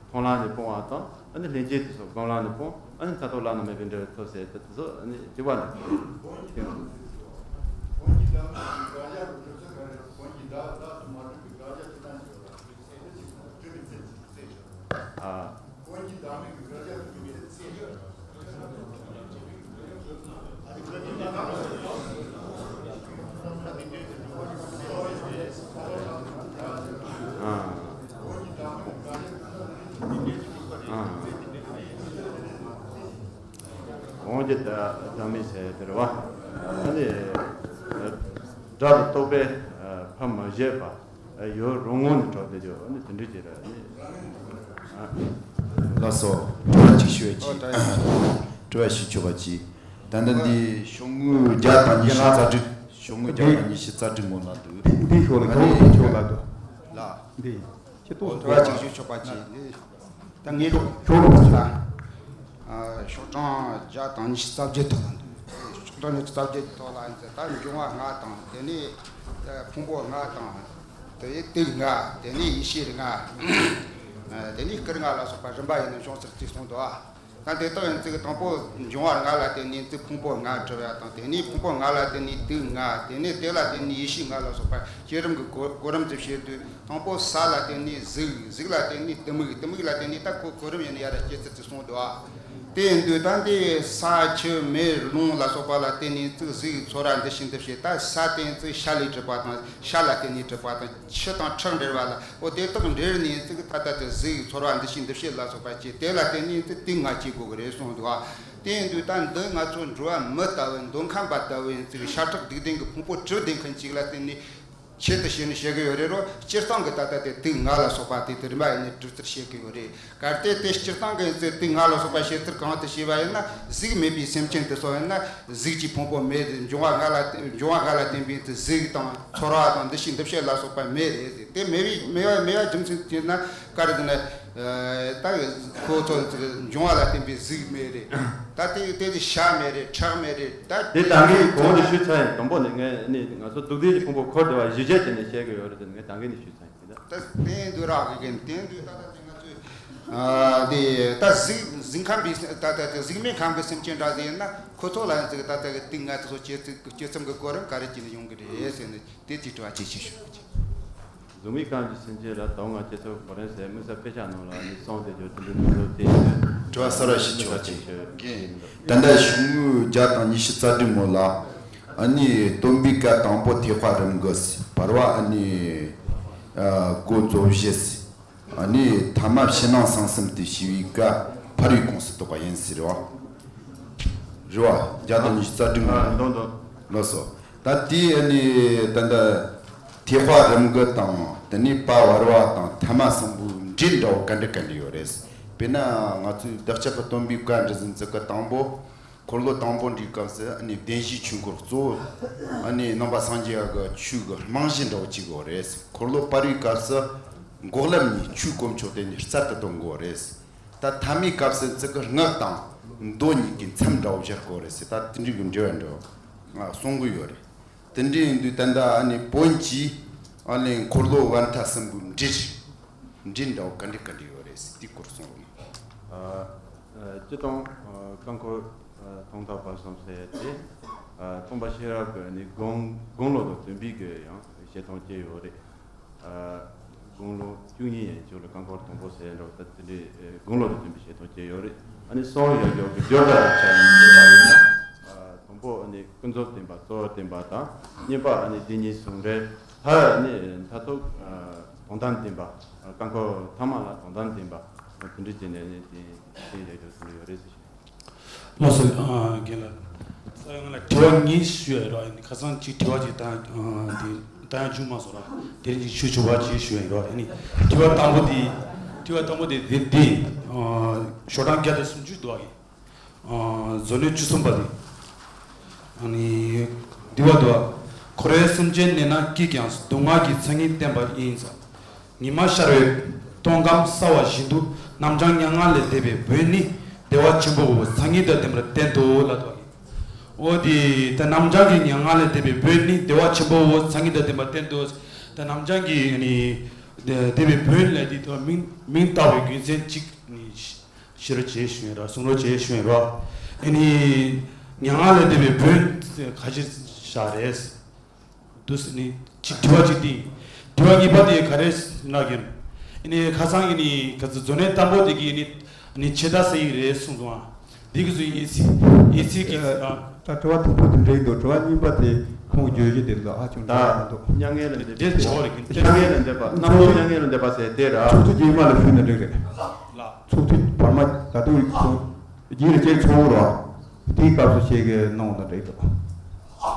མཐོང་ལམ་ནས་སྤོང་བ་དང་ཨ་ནི་ལྷན་སྐྱེས་དེ་ཚོ་སྒོམ་ལམ་ནས་སྤོང་ཨ་ནི་མཐར་ཐུག་བླ་ན་མེད་པའི་འབྲས་བུ་ཐོབ་ཟེར་དེ་ཚོ་ཨ་ནི་གཅིག་པ་འདྲ། གོང་གི་བདག་མེད་ཟེར་དེ་རེད་བ། ཨ་ནི་སྒྲ་དང་རྟོག་པས་ཕར་མ་བཞེད་པ། ཡོད་རུང་ངོ་ནས་གྲོགས་དེ་ཡོད་ནི་དེ་འདྲ་ཅིག་རེད་ནི། ལགས་སོ། དྲི་བ་གཅིག་ཞུ་བ་གཅིག་དྲི་བ་ཞུ་ཆོག་པ་གཅིག་ད་ལྟ་འདི་ཤོག་ངོས་བརྒྱ་དང་ཉི་ཤུ་རྩ་དྲུག་ཤོག་ངོས་བརྒྱ་དང་ཉི་ཤུ་རྩ་དྲུག་ངོ་ལ་འདུག་འདི་ཤོག་ལ་ཨ་ནི་ཤོག་ལ་འདུག་ལ། འདི་ཁྱེད་ཏོག་དྲི་བ་གཅིག་ཞུ་ཆོག་པ་གཅིག་འདི། ད་ངས་ཤོག་ཤོག་ལ་ལ། ཤོག་གྲངས་བརྒྱ་དང་ཉི་ཤུ་རྩ་བརྒྱད་ཐོག་ལ་འདུག་ཤོག་གྲངས་ཉི་ཤུ་རྩ་བརྒྱད་ཐོག་ལ་ཡིན་ཚེ་ད་འབྱུང་བ་ལྔ་དང་དེ་ནས་ཕུང་པོ་ལྔ་དང་། དེ་ཡི་དུག་ལྔ། དེ་ནས་ཡེ་ཤེས་ལྔ། དེ་ནས་སྐུ་ལྔ་ལ་སོགས་པ་རིམ་པ་ཡིན་ནོ་བྱུང་ཚུལ་གཅིག་གསུངས་འདུག་ད་དེ་དག་ཡིན་ཚིག་དང་པོ་འབྱུང་བ་ལྔ་ལ་བརྟེན་ནས་ཚིག་ཕུང་པོ་ལྔ་གྲུབ་ཡ་དང་དེ་ནས་ཕུང་པོ་ལྔ་ལ་བརྟེན་ནས་དུག་ལྔ། དེ་ནས་དེ་ལ་བརྟེན་ནས་ཡེ་ཤེས་ལྔ་ལ་སོགས་པ་བསྐྱེད་རིམ་གྱི་གོ་གོ་རིམ་དུ་བཤད་དུས། དང་པོ་ས་ལ་བརྟེན་ནས་གཟུགས། གཟུགས་ལ་བརྟེན་ནས་གཏི་མུག་གཏི་མུག་ལ་བརྟེན་ནས་ད་ཁོ་གོ་རིམ་ཡིན་ན་ཡར་སྐྱེ་ཚུལ་དུ་གསུངས་འདུག་དེ་ཡིན་དུས་ད་འདི་ས་ཆུ་མེ་རླུང་ལ་སོགས་པ་ལ་བརྟེན་ནས་ཚིག་གཟུགས་ཚོར་བ་འདི་ཤིན་ཏུ་བྱེད། ད་ས་བརྟེན་ཚིག་ཤ་ལས་གྲུབ་པ་དང་། ཤ་ལ་བརྟེན་ནས་གྲུབ་པ་དང་། ཆུ་དང་ཁྲག་འབྲེལ་བ་ལ་འོ་དེ་དག་འབྲེལ་ནས་ཚིག་ད་ལྟ་དུ་གཟུགས་ཚོར་བ་འདི་ཤིན་ཏུ་བྱེད་ལ་སོགས་པ་སྐྱེ། དེ་ལ་བརྟེན་ནས་ཚིག་དུག་ལྔ་སྐྱེ་དགོས་ཀྱི་རེད་གསུངས་འདུག་དེ་ཡིན་དུས་ད་འདི་ང་ཚོ་འགྲོ་བ་མི་ལྟ་བུ་མདོ་ཁམས་པ་ལྟ་བུ་ཡིན་ཙང་ཤ་ཁྲག་སྡིག་ལྡན་གྱི་ཕུང་པོ་གྲུབ་ལྡན་མཁན་ཅིག་ལ་བརྟེན་ནས་ཆེད་དུ་བྱས་ནས་བཤད་གི་ཡོད་རེད་རོ། སྤྱིར་བཏང་གི་ད་ལྟ་དེ་དུག་ལྔ་ལ་སོགས་པ་དེ་དེ་རིམ་པ་ཡིན་ནས་གྲུབ་ཚུལ་བཤད་གི་ཡོད་རེད། གལ་ཏེ་དེ་སྤྱིར་བཏང་གི་ཡིན་ཙང་དུག་ལྔ་ལ་སོགས་པ་བཤད་ཚུལ་གང་དུ་བྱས་པ་ཡིན་ན། གཟུགས་མེད་པའི་སེམས་ཅན་དེ་ཚོ་ཡིན་ན་གཟུགས་ཀྱི་ཕུང་པོ་མེད་དེ། འབྱུང་བ་ལྔ་ལ་འབྱུང་བ་ལྔ་ལ་བརྟེན་པའི་དེ་གཟུགས་དང་ཚོར་བ་དང་འདུ་ཤེས་འདུ་བྱེད་ལ་སོགས་པ་མེད་རེད། དེ་མེད་པའི་མེད་པ་མེད་པ་རྒྱུ་མཚན་དེ་ན་ག་རེ་ཟེར་ན། ད་ཁོ་ཚོ་འབྱུང་བ་ལ་བརྟེན་པའི་གཟུགས་མེད་རེད། ད་དེ་དེ་དེ་ཤ་མེད་རེད། ཁྲག་མེད་རེད། ད་དེ་དེ་ད་གིན་གོང་དུ་ཞུས་ཚར་ཡིན། དང་པོ་ནས་ངས་ནི་ང་ཚོ་སྡུག་བདེན་གྱི་ཕུང་པོ་འཁོར་བསྡད་པ་གཞི་བྱས་བྱས་ནས་བཤད་གི་ཡོད་རེད་དེ་ངས་ད་གིན་ནས་ཞུས་ཚར་ཡིན་དེ། ད་བསྟན་འདུག་རག་གི་གན་བསྟན་འདུག་ད་ད་དེ་ང་ཚོས་ཨ་དེ་ད་གཟུགས་གཟུགས་ཁམས་པའི་ད་ད་དེ་གཟུགས་མེད་ཁམས་ཀྱི་སེམས་ཅན་འདྲ་ཟིག་ཡིན་ན་ཁོ་ཚོ་ལ་ཡང་ཅིག་ད་ད་གི་དུག་ལྔ་དེ་ཚོ་སྐྱེ་ཚུལ་སྐྱེ་ཚུལ་གྱི་གོ་རིམ་ག་རེ་བྱས་ནས་ཡོང་གི་རེད་ཟེར་ནས་དེ་དེ་དྲི་བ་ཅིག་ཅིག་ཞུ། གཟུགས་མེད་ཁམས་ཀྱི་སེམས་ཅན་ལ་དུག་ལྔ་སྐྱེ་ཚུལ་གོ་རིམ་ཟེར་དམིགས་བསལ་དཔེ་ཆ་ནང་ལ་ནི་གསུངས་བསྡད་རྒྱུ་དེ་འདྲའི་ནང་ལོགས་དེ་ཡིན་དུས། དྲི་བ་གསར་བ་ཞིག་ཆོག་ཅིག་ད་ལྟ་ཤོག་ངོས་བརྒྱ་དང་ཉི་ཤུ་རྩ་དྲུག་མོ་ལ། ཨ་ནི་སྟོན་པའི་བཀའ་དང་པོ་ཐེག་པ་རིམ་དགུ་ཟེར། བར་པ་ཨ་ནི་ཨ་སྒོ་རྫོགས་བཞི་ཟེར། ཨ་ནི་ཐ་མ་ཕྱི་ནང་གསང་གསུམ་དུ་ཞི་བའི་བཀའ་ཕ་རོལ་ཀུང་སུ་རྟོགས་པ་ཡིན་ཟེར་བ། རེད་བ། བརྒྱ་དང་ཉི་ཤུ་རྩ་དྲུག་མོ་ལ། ཨ་འདོན་འདོན། ལགས་སོ། ད་དེ་ཨ་ནི་ད་ལྟ་ཐེག་པ་རིམ་དགུ་དང་དེ་ནས་པ་བར་པ་དང་ཐ་མ་གསུམ་པོའི་འབྲེལ་འདྲ་བོ་ག་འདྲ་ག་འདྲ་ཡོད་རེད། དཔེར་ན་ང་ཚོའི་བདག་ཅག་གི་སྟོན་པའི་བཀའ་འདྲི་ཟིན་ཚིག་གི་དང་པོ། འཁོར་ལོ་དང་པོ་འདྲིའི་སྐབས་སུ་ཨ་ནི་བདེན་བཞིའི་ཆོས་འཁོར་གཙོ་བོ་ཨ་ནི་ནང་པ་སངས་རྒྱས་པ་གི་ཆོས་ཀྱི་རྨང་གཞི་འདྲ་བོ་གཅིག་ཡོད་རེད། འཁོར་ལོ་བར་པའི་སྐབས་སུ་འགོག་ལམ་གཉིས་ཆོས་གོ་ཆོད་དེ་ནི་རྩལ་དུ་གཏོང་དགོས་རེད། ད་ཐ་མའི་སྐབས་སུ་ཚིག་གི་སྔགས་དང་མདོ་གཉིས་ཀྱི་མཚམས་འདྲ་བོ་སྦྱར་དགོས་རེད་ཟེར། ད་དེ་འདྲའི་གི་འབྲེལ་བ་འདྲ་བོ་གསུང་གི་ཡོད་རེད། དེ་འདྲ་ཡིན་དུས་ད་ལྟ་ཨ་ནི་བོན་གྱི་ཨ་ནི་འཁོར་ལོ་བར་མཐའ་གསུམ་པོའི་འབྲེལ་འབྲེལ་འདྲ་བོ་ག་འདྲ་ག་འདྲ་ཡོད་རེད་ཟེར་དེའི་སྐོར་གསུང་རོགས་གནང་། ཨ་ཨ་སྤྱིར་བཏང་ཨ་རྐང་འཁོར་ཨ་ཐོག་མཐའ་བར་གསུམ་ཟེར་ཡ་དེ་ཨ་སྟོན་པ་ཤེས་རབ་ཀྱི་ཨ་ནི་དགུང་དགུང་ལོ་དང་བསྟུན་པའི་གི་ཡང་བཤད་སྟངས་བཅས་ཡོད་རེད། ཨ་དགུང་ལོ་བཅུ་གཉིས་ཡན་ཆོད་ལ་རྐང་འཁོར་དང་པོ་ཟེར་འདྲ་བོ་ད་དེ་འདྲའི་ཨེ་དགུང་ལོ་དང་བསྟུན་པའི་བཤད་སྟངས་བཅས་ཡོད་རེད། ཨ་ནི་གསུང་ཡོད་ཡོད་ཀྱི་སྦྱོར་བ་རེ་ཆ་ཡིན་པ་ཡིན་ན། ཨ་དང་པོ་ཨ་ནི་ཀུན་རྫོབ་བསྟན་པ་གཙོ་བོར་བསྟན་པ་དང་གཉིས་པ་ཨ་ནི་བདེན་གཉིས་ཟུང་འབྲེལ། མཐར་ཨ་ནི་མཐར་ཐུག་ཨ་དོན་དམ་བསྟན་པ། རྐང་འཁོར་ཐ་མ་ལ་དོན་དམ་བསྟན་པ། དེ་འདྲའི་བྱས་ནས་ཨ་ནི་དེ་དེ་ཡོད་ཡོད་ཟེར་ཡོད་རེད་ཟེར། ལགས་སོ། ཨ་རྒན་ལགས། ས་ཡོང་ལ་དྲི་བ་གཉིས་ཞུ་ཡ་རོགས། ཨ་ནི་ཁ་སང་གཅིག་དྲི་བ་གཅིག་བཏང་ཨ་དེ་བཏང་ཡ་བྱུང་མ་སོང་ར། དེ་རིང་གཅིག་ཞུ་ཆོག་པ་གཅིག་ཞུ་ཡ་རོགས། ཨ་ནི་དྲི་བ་དང་པོ་དེ་དྲི་བ་དང་པོ་དེ་དེ་དེ་ཨ་ཤོག་གྲངས་བརྒྱ་དང་སུམ་ཅུ་འདུག་ཨ་གི། ཨ་མཛོད་ནོར་བཅུ་གསུམ་པ་དེ། ཨ་ནི་འདི་བ་འདུག་ཨ། འཁོར་བའི་སེམས་ཅན་གནས་ན་སྐྱིད་ཀྱང་སྡུག་བསྔལ་གྱི་མཚན་ཉིད་བསྟན་པ་ཡིན་ཙང་། ཉི་མ་ཤར་བའི་སྟོན་ཁམས་གསལ་བ་བཞིན་དུ་རྣམ་བྱང་མྱ་ངན་ལས་འདས་པའི་བོན་ནི་བདེ་བ་ཆེན་པོའོ་མཚན་ཉིད་དང་ལྡན་པར་བསྟན་ཏོ་ལབ་འདུག་གི། འོ་དེ་ད་རྣམ་བྱང་གི་མྱ་ངན་ལས་འདས་པའི་བོན་ནི་བདེ་བ་ཆེན་པོའོ་མཚན་ཉིད་དང་ལྡན་པར་བསྟན་ཏོ། ད་རྣམ་བྱང་གི་ནི་བདེ་བའི་བོན་ལས་དེ་ད་མིང་མིང་བཏགས་པའི་རྒྱུ་མཚན་གཅིག་ནི་ཤེས་རོགས་བྱེད་ཞུ་ཡིན་རོགས། གསུང་རོགས་བྱེད་ཞུ་ཡིན་རོགས། ཨ་ནི་མྱ་ངན་ལས་འདས་པའི་བོན་ཁ་ཅིག་བཞག་རེད། འདུག་ཟེར་ནི་གཅིག་དྲི་བ་གཅིག་དེ། དྲི་བ་གཉིས་པ་དེ་ག་རེ་ལབ་ཀྱི་ཡིན། ཨ་ནི་ཁ་སང་གི་ནི་ག་ཚོད་མཛོད་ནས་དང་པོ་དེ་གི་ནི་ནི་ཆེ་ད་ཟེར་ཡིག་རེད་གསུངས་སོང་ཨ། འདི་གི་ཚོ་ཡིན་སི་ཡིན་སི་གི་ཨ། ད་དྲི་བ་དང་པོ་དེ་འདྲ་ཡིན་འདུག་དྲི་བ་གཉིས་པ་དེ་ཁོང་བརྗོད་གཞི་དེ་ལ་ཧ་ཅང་འདྲ་མི་འདུག་མྱ་ངན་ལས་འདས་པ། དེ་བྱ་བ་རེད་ཀྱི། མྱ་ངན་ལས་འདས་པ། རྣམ་རྟོག་མྱ་ངན་ལས་འདས་པ་ཟེར་དེ་ར། ཚོགས་ཐུན་རྗེས་མ་ལ་ཞུས་ན་འགྲིག་རེད། ལགས། ཚོགས་ཐུན་བར་མ་ད་དུང་ཡིག་ཚོགས་རྗེས་ལ་ཅིག་ཚོགས་རོགས། དེའི་སྐབས་སུ་ཤེས་ཀྱི་གནང་བ་དང་འགྲིག་འདུག་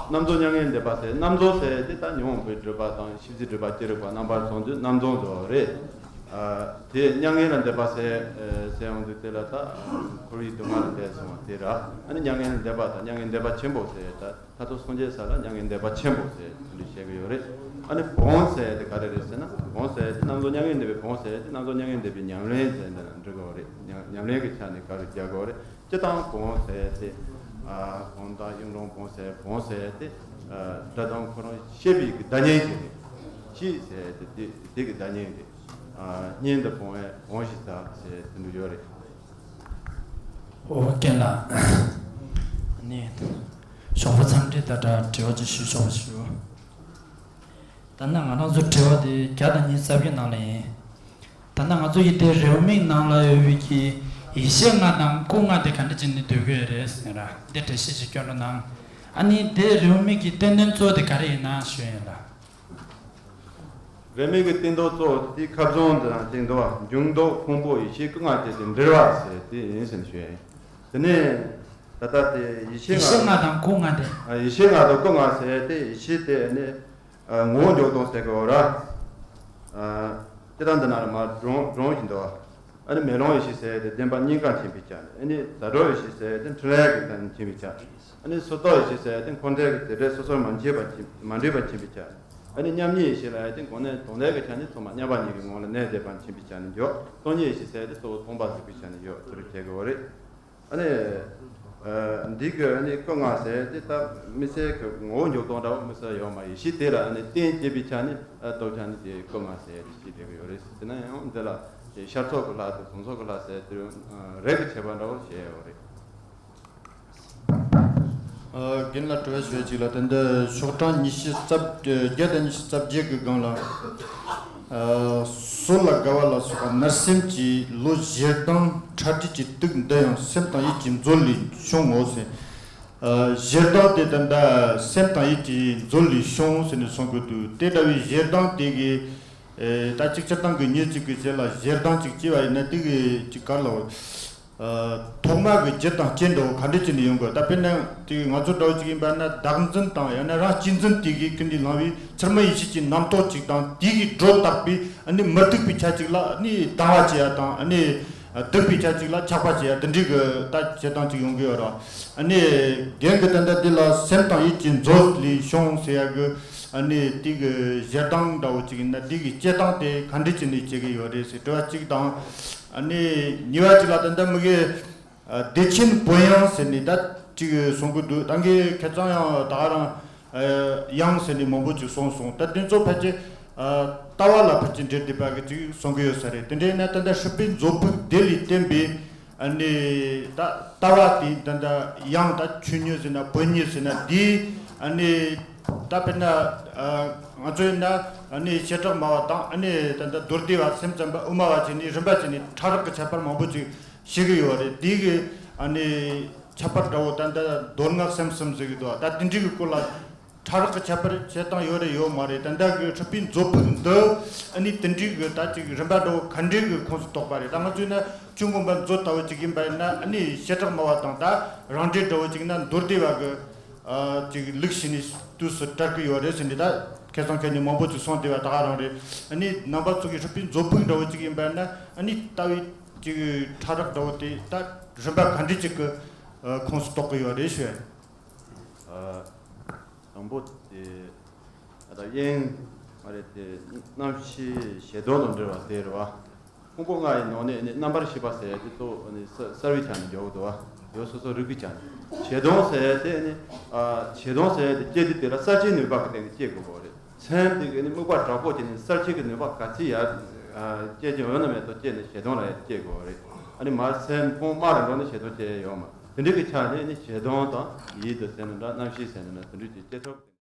རྣམ་རྫོགས་མྱ་ངན་འདས་པ་ཟེར། རྣམ་རྫོགས་ཟེར་དེ་ད་ཉོན་མོངས་པའི་སྒྲིབ་པ་དང་ཤེས་བྱའི་སྒྲིབ་པ་ཅི་རིགས་པ་རྣམ་པར་སངས་རྒྱས་རྣམ་རྫོགས་རྫོགས་རེད། ཨ་དེ་མྱ་ངན་ལས་འདས་པ་ཟེར་ཨ་ཟེར་ཡོང་དུས་དེ་ལ་ད་འཁོར་བའི་སྡུག་བསྔལ་ལས་འདས་སོང་བ་དེ་ར། ཨ་ནི་མྱ་ངན་ལས་འདས་པ་དང་མྱ་ངན་འདས་པ་ཆེན་པོ་ཟེར་ད་མཐར་ཐུག་སངས་རྒྱས་ས་ལ་མྱ་ངན་འདས་པ་ཆེན་པོ་ཟེར་དེ་འདྲ་བཤད་ཀྱི་ཡོད་རེད། ཨ་ནི་བོན་ཟེར་དེ་ག་རེ་རེད་ཟེར་ན། བོན་ཟེར་དེ་རྣམ་རྫོགས་མྱ་ངན་འདས་པའི་བོན་ཟེར་དེ་རྣམ་རྫོགས་མྱ་ངན་འདས་པའི་ཉམས་ལེན་ཟེར་འདི་ལ་འགྲིག་གི་ཡོད་རེད། ཉམས་ཉམས་ལེན་གྱི་ཆ་ནས་ག་རེ་རྒྱག་གི་ཡོད་རེད། སྤྱིར་བཏང་བོན་ཟེར་དེ། ཨ་བོན་དང་གཡུང་དྲུང་བོན་ཟེར་བོན་ཟེར་དེ། ཨ་སྒྲ་གདངས་ཁོ་རང་བཤད་པའི་གི་བརྡ་རྙིང་ཅིག་རེད། གཤིས་ཟེར་དེ་དེ་དེ་གི་བརྡ་རྙིང་རེད། ཨ་སྙན་དུ་བོན་བོན་ཞེས་བྱ་ཟེར་དེ་འདྲ་ཡོད་རེད། ཨོ་རྒན་ལགས། ནི་ཞོགས་པ་འཚམས་འདྲི་དང་སྦྲགས་དྲི་བ་ཅིག་ཞུ་ཆོག་པ་ཞུ། ད་ནི་ང་རང་ཚོ་དྲི་བ་དེ་བརྒྱ་དང་ཉི་ཤུ་རྩ་བརྒྱད་ནང་ལ་ཡིན། ད་ནི་ང་ཚོ་ཡི་དེ་རེའུ་མིག་ནང་ལ་ཡོད་པའི་གི་ཡེ་ཤེས་ལྔ་དང་སྐུ་ལྔ་དེ་ག་འདྲ་བྱས་ནས་སྡོད་ཀྱི་ཡོད་རེད་ཟེར་ར། འདི་འགྲེལ་བཤད་ཅིག་སྐྱོན་རོགས་གནང་། ཨ་ནི་དེ་རེའུ་མིག་གི་བསྟན་དོན་གཙོ་བོ་དེ་ག་རེ་ཡིན་ན་ཞུ་ཡིན་ལ། རེའུ་མིག་གི་བསྟན་དོན་གཙོ་བོ་དེ་ཁ་བྱང་འདི་ནང་བསྟན་དོན་འབྱུང་ལྡོག་ཕུང་པོ་ཡེ་ཤེས་སྐུ་ལྔ་བཅས་ཀྱི་འབྲེལ་བ་ཟེར་དེ་ཡིན་ཟེར་ནས་ཞུ་ཡིན། དེ་ནས། ད་ལྟ་དེ་ཡེ་ཤེས་ཡེ་ཤེས་ལྔ་ལྔ་དང་སྐུ་ལྔ་དེ། ཨ། ཡེ་ཤེས་ལྔ་དང་སྐུ་ལྔ་ཟེར་ཏེ། ཡེ་ཤེས་དེ་ནི་ཨ་ངོ་བོ་འཇོག་སྟངས་ཟེར་གི་ཡོད་ར། ཨ། སྤྱིར་བཏང་འདི་ན་ལ་མར་སྒྲོམ་སྒྲོམ་བཞིན་དུ། ཨ་ནི་མེ་ལོང་ཡེ་ཤེས་ཟེར་ཏེ་བདེན་པ་གཉིས་ཀ་མཁྱེན་པའི་ཆ་ནས། ཨ་ནི་ཟ་འཕྲུག་ཡེ་ཤེས་ཟེར་ཏེ་འཕྲིན་ལས་ཀྱི་སྟེང་ནས་མཁྱེན་པའི་ཆ་ནས། ཨ་ནི་སོར་རྟོག་ཡེ་ཤེས་ཟེར་ཏེ་འཁོར་འདས་ཀྱི་རྫས་འབྲས་སོ་སོར་མ་མཁྱེན་པ་མཁྱེན། མ་འདྲེས་པ་མཁྱེན་པའི་ཆ་ནས། ཨ་ནི་མཉམ་ཉིད་ཡེ་ཤེས་ལ་ཡང་དེ་གོང་ནས་དོན་ལས་ཀྱི་ཆ་ནས་ཚང་མ་མཉམ་པ་ཉིད་ཀྱི་ངང་ལ་གནས་བསྡད་པ་མཁྱེན་པའི་ཆ་ནས་ཡོད། སྟོང་ཉིད་ཡེ་ཤེས་ཟེར་ཏེ་གཙོ་བོ་སྟོང་པ་གཟིགས་པའི་ཆ་ནས་ཡོད། དེ་རུ་བྱེད་དགོས་པ་རེད། ཨ་ནི། ཨ། འདི་གི་ཨ་ནི་སྐུ་ལྔ་ཟེར་དེ་ད་དམིགས་བསལ་གྱི་ངོ་བོ་འཇོག་སྟངས་འདྲ་བོ་དམིགས་བསལ་ཡོད་མ་རེད། ཡེ་ཤེས་དེ་ལ་ཨ་ནི་རྟེན་བྱེད་པའི་ཆ་ནས། ཨ། སྟོབས་ཆ་ནས་དེ་སྐུ་ལྔ་ཟེར་ཏེ་བྱས་བསྡད་ཀྱི་ཡོད་རེད། དེ་ན་ཡང་འདི་ལ་ཤར་ཕྱོགས་ཀྱི་ལྷ་དང་ཟུར་ཕྱོགས་ཀྱི་ལྷ་ཟེར་དེ་རིགས་ཀྱི་ཁྱད་པར་འདྲ་བོ་བྱས་ཡོད་རེད། ཨ། རྒན་ལ་དྲི་བ་ཞུ་ཡ་ཅིག་ལ། ད་ལྟ་ཤོག་གྲངས་ཉི་ཤུ་རྩ་བརྒྱད་དང་ཉི་ཤུ་རྩ་བརྒྱད་ཀྱི་སྒང་ལ། ཨ། སྲོད་ལ་དགའ་བ་ལ་སོགས་པ་མནར་སེམས་ཀྱི་བློ་ཞེ་སྡང་ཕྲ་སྒྲིག་གི་དུག་འདི་ཡང་སེམས་དང་ཡིད་ཀྱི་མཛོད་ལས་བྱུང་ངོ་ཟེར། ཨ། ཞེ་སྡང་དེ་ད་ལྟ་སེམས་དང་ཡིད་ཀྱི་མཛོད་ལས་བྱུང་ཟེར་ནས་གསུང་གི་འདུག། དེ་འདྲ་བའི་ཞེ་སྡང་དེ་གི། ཨེ། ད་ཅིག་སྤྱིར་བཏང་གི་མྱི་གཅིག་གི་རྗེས་ལ་ཞེ་སྡང་ཅིག་སྐྱེས་པ་ཡིན་ན། དེ་གི་ཅིག་ག་རེ་ལབ། ཨ། ཐོག་མ་གི་རྒྱུ་དང་རྐྱེན་འདྲ་བོ་ག་འདྲ་བྱས་ནས་ཡོང་དགོས། ད་དཔེར་ན་དེ་ང་ཚོ་འདྲ་བོ་ཅིག་ཡིན་པ་ན། བདག་འཛིན་དང་ཡང་ན་རང་གཅེས་འཛིན་དེ་གི་ཀུན་ནས་བསླངས་པའི་ཚུལ་མིན་ཡིད་བྱེད་ཀྱི་རྣམ་རྟོག་ཅིག་དང་། དེ་གི་སྒྲོ་བཏགས་པའི་ཨ་ནི་མི་སྡུག་པའི་ཆ་ཅིག་ལ་ཨ་ནི་སྡང་བ་བྱེད་ཡ་དང་། ཨ་ནི་སྡུག་པའི་ཆ་ཅིག་ལ་ཆགས་པ་བྱེད་ཡ། དེ་འདྲའི་གི་ད་བྱེད་སྟངས་ཅིག་ཡོང་གི་ཡོད་རེད། ཨ་ནི་རྒན་གྱིས་ད་ལྟ་འདི་ལ་སེམས་དང་ཡིད་ཀྱི་མཛོད་ལས་བྱུང་ཟེར་ཡ་གི། ཨ་ནི་དེ་གི་ཞེ་སྡང་འདྲ་བོ་ཅིག་ཡིན་ན། དེ་གི་སྐྱེ་སྟངས་དེ་ག་འདྲ་བྱས་ནས་སྐྱེ་གི་ཡོད་རེད་ཟེར་དྲི་བ་གཅིག་དང་། ཨ་ནི་གཉིས་པ་གཅིག་ལ། ད་ལྟ་མི་གིས། ཨ། བདེ་ཆེན་བོད་དབྱངས་ཟེར་ནས་ད་ཅིག་གསུང་གི་འདུག། ད་གིན་ཁ་སང་ཡང་ད་ག་རང་། ཨ། དབྱངས་ཟེར་ནས་མང་པོ་ཅིག་གསུངས་སོང་། ད་དེ་ཚོ་ཕལ་ཆེར། ཨ། ལྟ་བ་ལ་ཕལ་ཆེར་འབྲེལ་བསྡད་པ་གི་ཅིག་གསུང་གི་ཡོད་ས་རེད། དེ་འདྲ་ཡིན་ན་ད་ལྟ་སྲིད་པའི་མཛོད་ཕུགས་དེ་ལས་བརྟེན་པའི། ཨ་ནི་ད་ལྟ་བ་དེ་ད་ལྟ་དབྱངས་ད་ཆོས་ཉིད་ཟེར་ན་བོད་ཉིད་ཟེར་ན། དེ་ཨ་ནི་ད་དཔེར་ན། ཨ། ང་ཚོ་ཡིན་ན་ཨ་ནི་བྱེ་བྲག་སྨྲ་བ་དང་། ཨ་ནི་ད་ལྟ་མདོ་སྡེ་པ། སེམས་ཙམ་པ། དབུ་མ་པ་བྱས་ནས་རིམ་པ་བྱས་ནས་ཕྲ་རགས་ཀྱི་ཁྱད་པར་མང་པོ་ཅིག་བྱེད་ཀྱི་ཡོད་རེད། དེ་གི་ཨ་ནི་ཁྱད་པར་འདྲ་བོ་ད་ལྟ་མདོ་སྔགས་སེམས་གསུམ་ཟེར་གྱི་འདུག། ད་དེ་འདྲའི་གི་སྐོར་ལ་ཕྲ་རགས་ཀྱི་ཁྱད་པར་བྱེད་སྟངས་ཡོད་རེད་ཡོད་མ་རེད། ད་ལྟ་གི་སྲིད་པའི་མཛོད་ཕུགས་འདི་ཨ་ནི་དེ་འདྲའི་གི་ད་ཅིག་རིམ་པ་འདྲ་བོ་ག་འདྲའི་གི་ཁོངས་སུ་གཏོགས་པ་རེད། ད་ང་ཚོས་ན་ཆོས་མངོན་པ་མཛོད་ལྟ་བུ་ཅིག་ཡིན་པ་ཡིན་ན། ཨ་ནི་བྱེ་བྲག་སྨྲ་བ་དང་ད་རང་འགྲེལ་འདྲ་བོ་ཅིག་ན་མདོ་སྡེ་པ་གི། ཨ། ཅིག་ལུགས་ཤིག་ནས་དུས་སུ་གྲལ་གྱི་ཡོད་རེད་ཟེར་ནས། ད་ཁ་སང་ཁ་ཉིན་མང་པོ་ཅིག་གསུངས་བསྡད་པ་ད་ག་རང་རེད། ཨ་ནི་རྣམ་པ་ཚོ་གི་སྲིད་པའི་མཛོད་ཕུགས་འདྲ་བོ་ཅིག་ཡིན་པ་ན། ཨ་ནི་ལྟ་བའི་ཅིག་ཕྲ་རགས་འདྲ་བོ་དེ་ད་རིམ་པ་ག་འདྲ་ཅིག་གི། ཨ། ཁོངས་སུ་གཏོགས་ཀྱི་ཡོད་རེད་ཞུ། ཨ། དང་པོ་དེ། ཨ། ད་དབྱིངས་མ་རེད་དེ། རྣམ་ཤེས་ཞེ་སྡང་དང་འབྲེལ་བ་དེ་རེད་བ། ཕུང་པོ་ལྔ་ཡི་ནང་ནས་ནི་རྣམ་པར་ཤེས་པ་ཟེར་ཡ་དེ་ཚོ་ནི་གསལ་བའི་ཆ་ནས་འཇོག་གི་འདུག་བ། ཡོད་སོ་སོ་རིག་པའི་ཆ་ནས། ཞེ་སྡང་ཟེར་ཡ་དེ་ནི། ཨ། ཞེ་སྡང་ཟེར་ཡ་དེ་སྐྱེ་དུས་དེ་ལ་གསལ་བྱེད་ནུས་པ་གི་སྟེང་ནས་སྐྱེ་དགོས་པ་རེད། སེམས་དེ་གི་ནི་དམིགས་པ་དྲག་པོ་བྱས་ནས་གསལ་བྱེད་ཀྱི་ནུས་པ་ག་ཚོད་ཡར། ཨ། སྐྱེ་རྒྱུ་ཡོད་ན་མེད་དོ་སྐྱེས་ནས་ཞེ་སྡང་ལ་ཡར་སྐྱེ་དགོས་པ་རེད། ཨ་ནི་མར་སེམས་ཕུང་དམར་རུ་འགྲོ་ནས་ཞེ་སྡང་སྐྱེ་ཡ་ཡོད་མ། དེ་འདྲའི་གི་ཆ་ནས་ནི་ཞེ་སྡང་དང་ཡིད་དུ་ཟེར་ན་འདྲ། རྣམ་ཤེས་ཟེར་ན་འདྲ། དེ་འདྲའི་གི་སྐྱེ་ཐབས།